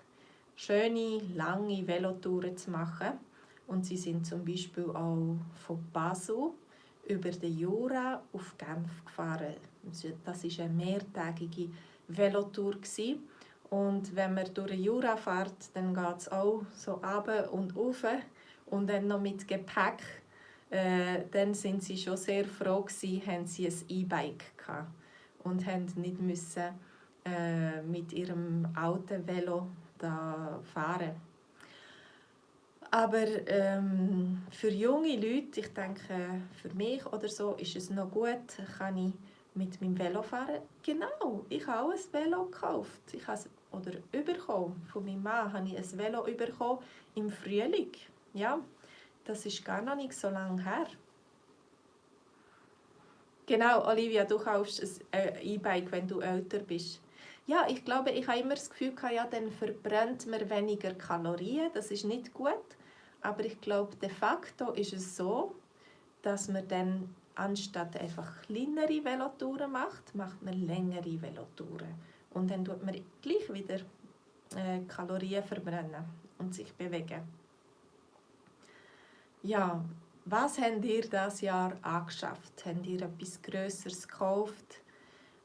schöne, lange Velotouren zu machen. Und sie sind zum Beispiel auch von Basel über den Jura auf Genf gefahren. Das war eine mehrtägige Velotour. Und wenn man durch den Jura fährt, dann geht es auch so runter und rauf. Und dann noch mit Gepäck. Dann sind sie schon sehr froh gewesen, haben sie ein E-Bike gehabt und haben nicht müssen, mit ihrem alten Velo da fahren. Aber für junge Leute, ich denke für mich oder so, ist es noch gut, kann ich mit meinem Velo fahren. Genau, ich habe auch ein Velo gekauft. Ich habe es, oder bekommen. Von meinem Mann habe ich ein Velo bekommen im Frühling. Ja, das ist gar noch nicht so lange her. Genau, Olivia, du kaufst ein E-Bike, wenn du älter bist. Ja, ich glaube, ich habe immer das Gefühl, ja, dann verbrennt man weniger Kalorien. Das ist nicht gut. Aber ich glaube, de facto ist es so, dass man dann anstatt einfach kleinere Velotouren macht, macht man längere Velotouren. Und dann tut man gleich wieder Kalorien verbrennen und sich bewegen. Ja, was habt ihr dieses Jahr angeschafft? Habt ihr etwas Grösseres gekauft?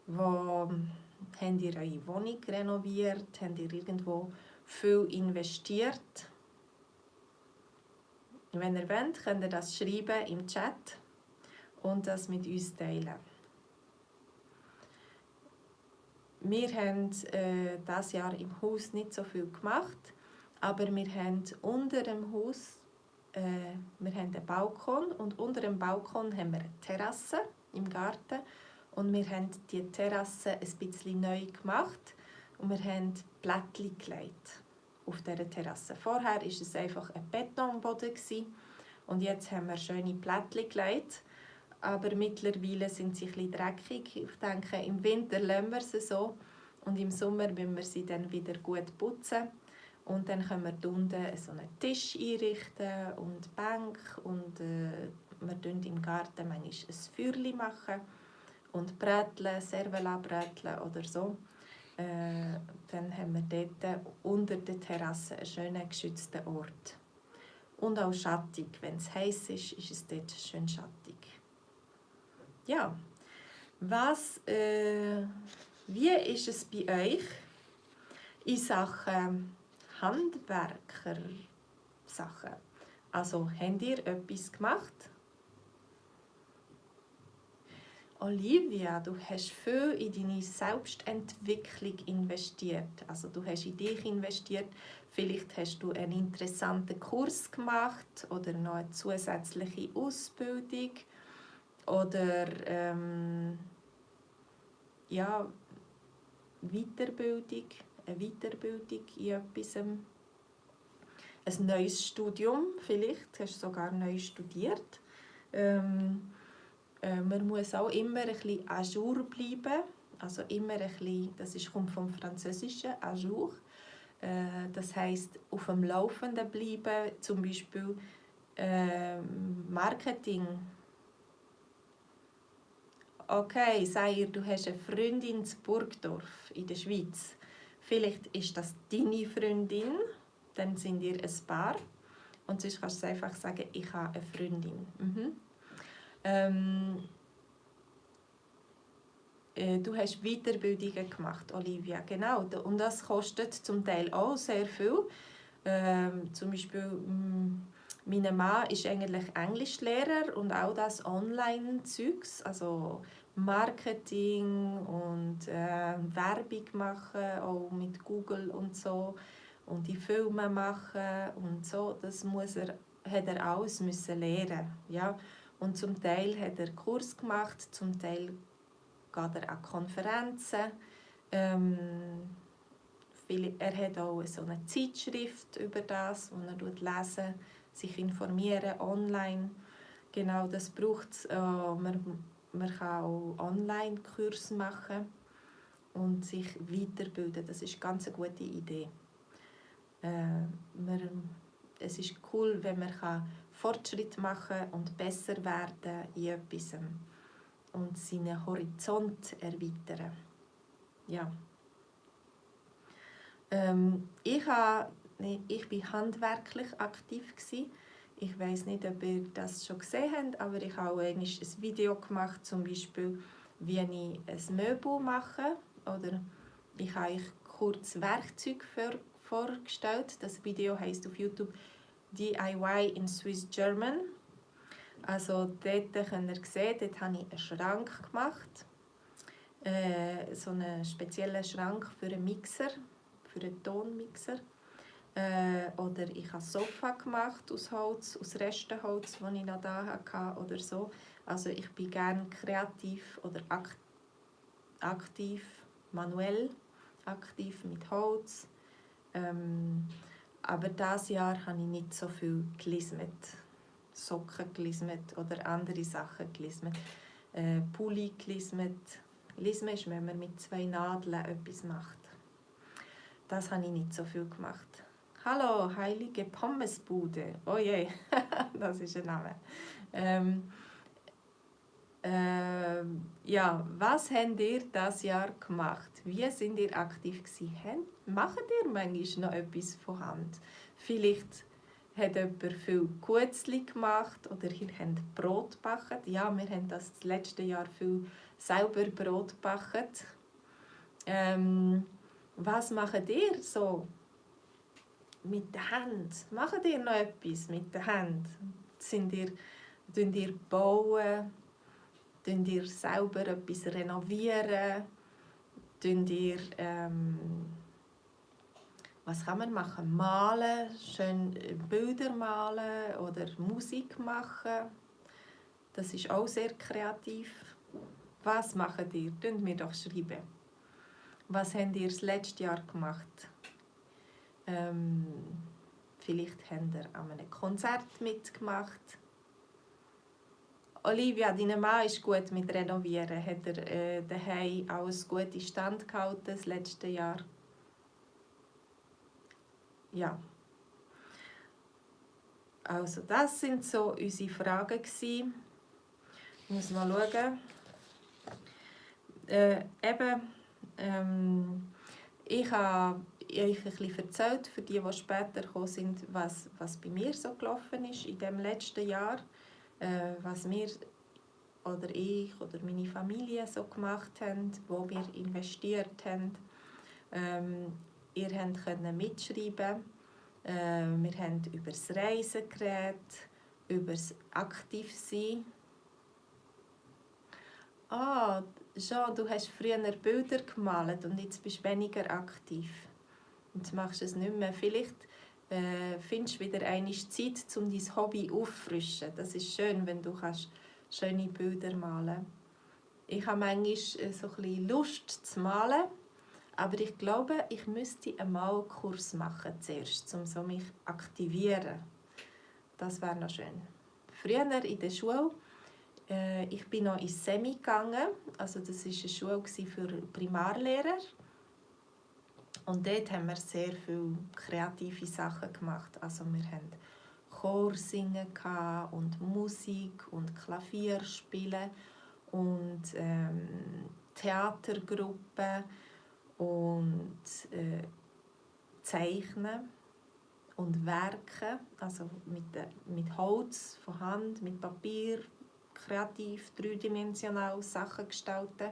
Habt ihr eure Wohnung renoviert? Habt ihr irgendwo viel investiert? Wenn ihr wollt, könnt ihr das schreiben im Chat und das mit uns teilen. Wir haben dieses Jahr im Haus nicht so viel gemacht, aber wir haben unter dem Haus wir haben einen Balkon und unter dem Balkon haben wir eine Terrasse im Garten und wir haben die Terrasse ein bisschen neu gemacht und wir haben Blättchen gelegt auf dieser Terrasse. Vorher war es einfach ein Betonboden und jetzt haben wir schöne Blättchen gelegt, aber mittlerweile sind sie ein bisschen dreckig. Ich denke, im Winter lassen wir sie so und im Sommer müssen wir sie dann wieder gut putzen. Und dann können wir unten so einen Tisch einrichten und Bank und wir machen im Garten manchmal ein Feuerchen machen und Bräteln, Servela-Bräteln oder so. Dann haben wir dort unter der Terrasse einen schönen geschützten Ort. Und auch schattig. Wenn es heiß ist, ist es dort schön schattig. Ja, wie ist es bei euch in Sachen Handwerker-Sachen? Also, habt ihr etwas gemacht? Olivia, du hast viel in deine Selbstentwicklung investiert. Also, du hast in dich investiert. Vielleicht hast du einen interessanten Kurs gemacht oder noch eine zusätzliche Ausbildung oder ja, Weiterbildung. Eine Weiterbildung in etwas, ein neues Studium vielleicht, hast du sogar neu studiert. Man muss auch immer ein bisschen à jour bleiben, also immer ein bisschen, kommt vom Französischen, à jour. Das heisst, auf dem Laufenden bleiben, zum Beispiel Marketing. Okay, Sair, du hast eine Freundin in Burgdorf in der Schweiz. Vielleicht ist das deine Freundin, dann sind ihr ein Paar. Und sonst kannst du einfach sagen, ich habe eine Freundin. Du hast Weiterbildungen gemacht, Olivia, genau. Und das kostet zum Teil auch sehr viel. Zum Beispiel, mein Mann ist eigentlich Englischlehrer und auch das Online-Zeugs, also Marketing und Werbung machen, auch mit Google und so. Und die Filme machen und so, hat er alles müssen lernen. Ja? Und zum Teil hat er Kurs gemacht, zum Teil geht er an Konferenzen. Er hat auch so eine Zeitschrift über das, wo er lesen, sich informieren online. Genau, das braucht es. Man kann auch Online-Kurse machen und sich weiterbilden. Das ist eine ganz gute Idee. Es ist cool, wenn man Fortschritt machen kann und besser werden in etwas. und seinen Horizont erweitern. Ja. Ich war handwerklich aktiv gewesen. Ich weiß nicht, ob ihr das schon gesehen habt, aber ich habe auch ein Video gemacht, zum Beispiel, wie ich ein Möbel mache. Oder ich habe euch kurz Werkzeuge vorgestellt. Das Video heisst auf YouTube DIY in Swiss German. Also dort könnt ihr sehen, dort habe ich einen Schrank gemacht. So einen speziellen Schrank für einen Mixer, für einen Tonmixer. Oder ich habe ein Sofa gemacht aus Holz, aus Restenholz, das ich noch da hatte oder so. Also ich bin gerne kreativ oder aktiv, manuell aktiv mit Holz. Aber dieses Jahr habe ich nicht so viel gelismet. Socken gelismet oder andere Sachen gelismet. Pulli gelismet. Lismen ist, wenn man mit 2 Nadeln etwas macht. Das habe ich nicht so viel gemacht. Hallo, heilige Pommesbude. Oh je, das ist ein Name. Ja, was habt ihr dieses Jahr gemacht? Wie sind ihr aktiv gewesen? Macht ihr manchmal noch etwas von Hand? Vielleicht hat jemand viel Gutzli gemacht oder ihr habt Brot gebacken. Ja, wir haben das letzte Jahr viel selber Brot gebacken. Was macht ihr so mit der Hand? Macht ihr noch etwas mit der Hand? Baut ihr bauen? Renoviert ihr selber etwas? Renovieren? Was kann man machen? Malen? Schön Bilder malen oder Musik machen? Das ist auch sehr kreativ. Was macht ihr? Schreibt mir doch schreiben. Was habt ihr das letzte Jahr gemacht? Vielleicht habt ihr an einem Konzert mitgemacht. Olivia, dein Mann ist gut mit Renovieren. Hat er daheim alles gut in Stand gehalten das letzte Jahr? Ja. Also das sind so unsere Fragen gewesen. Ich muss mal schauen. Ich habe euch ein bisschen erzählt, für die später gekommen sind, was bei mir so gelaufen ist in dem letzten Jahr. Was wir oder ich oder meine Familie so gemacht haben, wo wir investiert haben. Ihr könnt mitschreiben. Wir haben über das Reisen geredet, über das Aktivsein. Jean, du hast früher Bilder gemalt und jetzt bist du weniger aktiv. Jetzt machst du es nicht mehr. Vielleicht findest du wieder einmal Zeit, um dein Hobby aufzufrischen. Das ist schön, wenn du schöne Bilder malen kannst. Ich habe manchmal so ein bisschen Lust zu malen, aber ich glaube, ich müsste einen Malkurs machen zuerst, um so mich aktivieren. Das wäre noch schön. Früher in der Schule, ich bin noch ins Semi gegangen, also das war eine Schule für Primarlehrer. Und dort haben wir sehr viele kreative Sachen gemacht. Also wir hatten Chorsingen und Musik und Klavierspielen und Theatergruppen und Zeichnen und Werken, also mit Holz von Hand, mit Papier, kreativ, dreidimensional Sachen gestalten.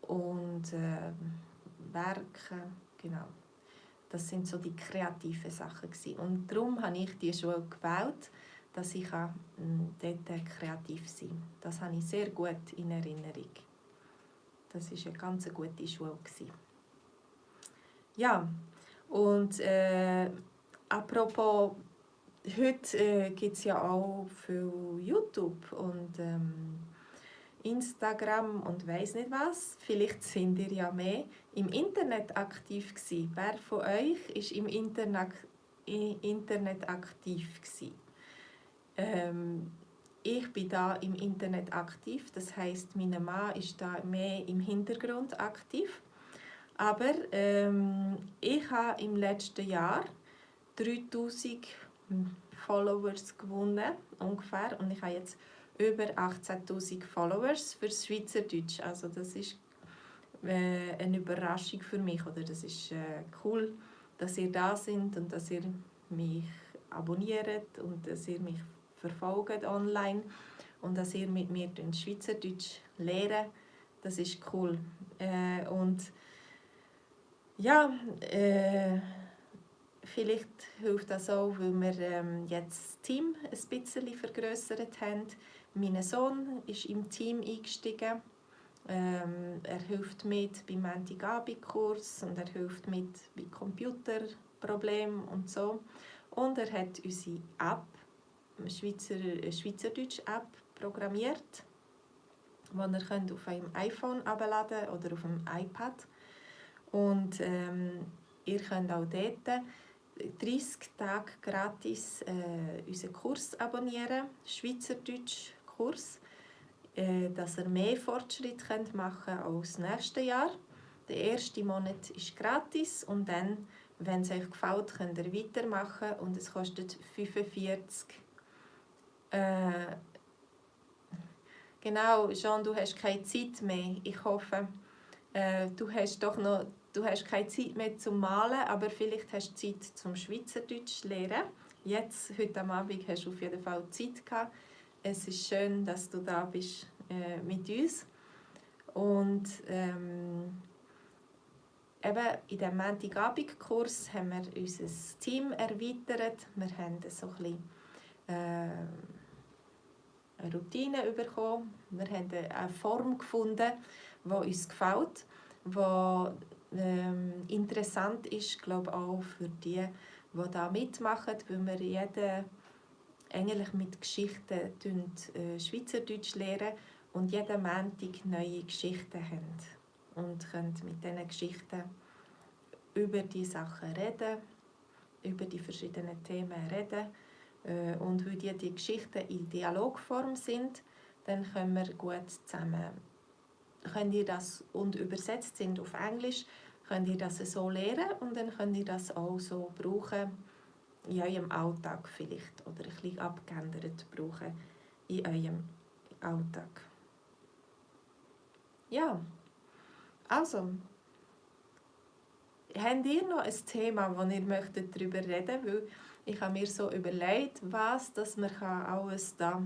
Und Werken, genau. Das sind so die kreativen Sachen gewesen. Und darum habe ich die Schule gewählt, dass ich dort kreativ sein kann. Das habe ich sehr gut in Erinnerung. Das war eine ganz gute Schule gewesen. Ja, und apropos, heute gibt es ja auch für YouTube und Instagram und weiss nicht was. Vielleicht sind ihr ja mehr im Internet aktiv gewesen. Wer von euch ist im Internet aktiv gewesen? Ich bin da im Internet aktiv, das heisst, mein Mann ist da mehr im Hintergrund aktiv. Aber ich habe im letzten Jahr 3000 Followers gewonnen, ungefähr. Und ich habe jetzt über 18'000 Followers für Schweizerdeutsch. Also das ist eine Überraschung für mich. Oder das ist cool, dass ihr da seid und dass ihr mich abonniert und dass ihr mich verfolgt online und dass ihr mit mir Schweizerdeutsch lernt. Das ist cool. Und ja, vielleicht hilft das auch, weil wir jetzt das Team ein bisschen vergrössert haben. Mein Sohn ist im Team eingestiegen. Er hilft mit beim Montagabendkurs und er hilft mit bei Computerproblemen und so. Und er hat unsere App, eine Schweizerdeutsch-App programmiert, die ihr könnt auf einem iPhone herunterladen oder auf einem iPad. Und ihr könnt auch dort 30 Tage gratis unseren Kurs abonnieren, Schweizerdeutsch-Kurs, dass ihr mehr Fortschritt machen könnt als nächstes Jahr. Der erste Monat ist gratis und dann, wenn es euch gefällt, könnt ihr weitermachen und es kostet 45. Genau, Jean, du hast keine Zeit mehr. Ich hoffe, du hast keine Zeit mehr zum Malen, aber vielleicht hast du Zeit zum Schweizerdeutsch lernen. Jetzt, heute Abend, hast du auf jeden Fall Zeit gehabt. Es ist schön, dass du da bist mit uns. Und eben in diesem Montagabendkurs haben wir unser Team erweitert. Wir haben so ein bisschen, eine Routine bekommen. Wir haben eine Form gefunden, die uns gefällt, die interessant ist, glaube auch für die da mitmachen, weil wir jeden eigentlich mit Geschichten Schweizerdeutsch lernen und jeden Montag neue Geschichten haben und können mit diesen Geschichten über die Sachen reden, über die verschiedenen Themen reden. Und weil die Geschichten in Dialogform sind, dann können wir gut zusammen, könnt ihr das und übersetzt sind auf Englisch, könnt ihr das so lernen und dann könnt ihr das auch so brauchen in eurem Alltag vielleicht oder ein bisschen abgeändert brauchen in eurem Alltag. Ja, also, habt ihr noch ein Thema, das ihr möchtet darüber reden möchtet? Weil ich habe mir so überlegt, was dass man alles da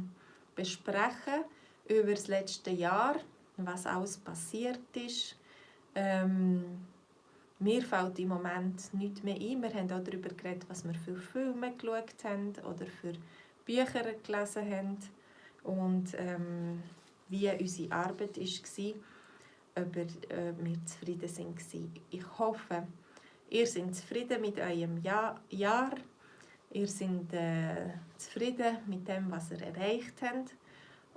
besprechen über das letzte Jahr, was alles passiert ist. Mir fällt im Moment nichts mehr ein. Wir haben auch darüber geredet, was wir für Filme geschaut haben oder für Bücher gelesen haben und wie unsere Arbeit war, ob wir zufrieden waren. Ich hoffe, ihr seid zufrieden mit eurem Jahr. Ihr seid zufrieden mit dem, was ihr erreicht habt.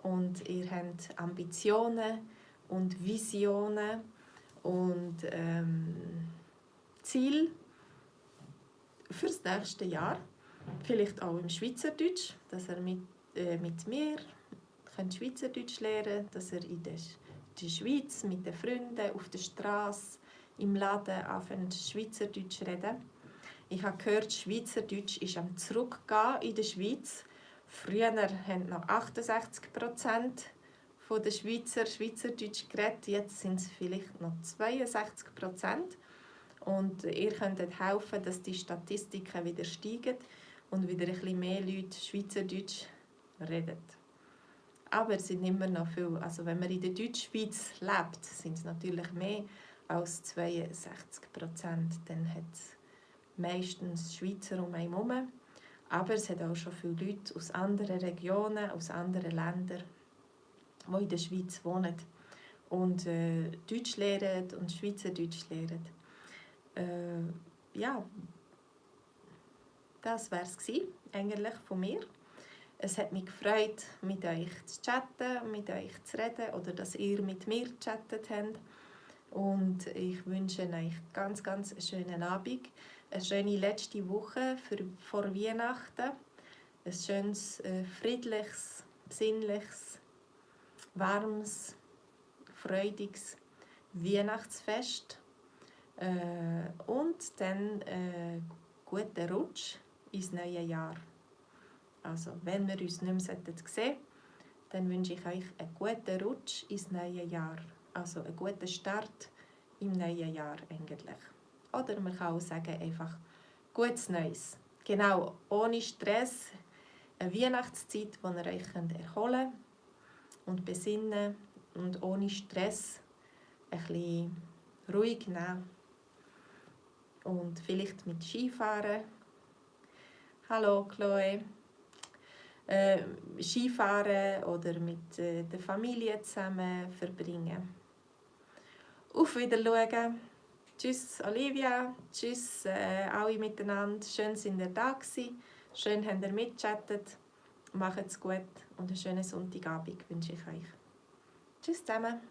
Und ihr habt Ambitionen und Visionen und Ziel für das nächste Jahr. Vielleicht auch im Schweizerdeutsch, dass ihr mit mir Schweizerdeutsch lernen könnt, dass ihr in der Schweiz mit den Freunden auf der Straße, im Laden anfangen Schweizerdeutsch zu reden. Ich habe gehört, Schweizerdeutsch ist am Zurückgehen in der Schweiz. Früher haben noch 68% der Schweizer Schweizerdeutsch geredet, jetzt sind es vielleicht noch 62%. Und ihr könnt helfen, dass die Statistiken wieder steigen und wieder ein bisschen mehr Leute Schweizerdeutsch reden. Aber es sind immer noch viel. Also wenn man in der Deutschschweiz lebt, sind es natürlich mehr als 62%. Dann hat es meistens Schweizer um einen herum. Aber es hat auch schon viele Leute aus anderen Regionen, aus anderen Ländern, die in der Schweiz wohnen und Deutsch lernen und Schweizerdeutsch lernen. Ja, das war es eigentlich von mir. Es hat mich gefreut, mit euch zu chatten, mit euch zu reden oder dass ihr mit mir gechattet habt. Und ich wünsche euch ganz, ganz einen schönen Abend, eine schöne letzte Woche vor Weihnachten, ein schönes, friedliches, besinnliches, warmes, freudiges Weihnachtsfest. Und dann guten Rutsch ins neue Jahr. Also, wenn wir uns nicht mehr sehen sollten, dann wünsche ich euch einen guten Rutsch ins neue Jahr. Also einen guten Start im neuen Jahr eigentlich. Oder man kann auch sagen, einfach gutes Neues. Genau, ohne Stress. Eine Weihnachtszeit, wo ihr euch erholen könnt und besinnen und ohne Stress ein bisschen ruhig nehmen. Und vielleicht mit Skifahren. Hallo Chloe. Skifahren oder mit der Familie zusammen verbringen. Auf Wiedersehen. Tschüss Olivia, tschüss alle miteinander. Schön sind ihr da gewesen. Schön habt ihr mitgechattet. Macht's gut und einen schönen Sonntagabend wünsche ich euch. Tschüss zusammen.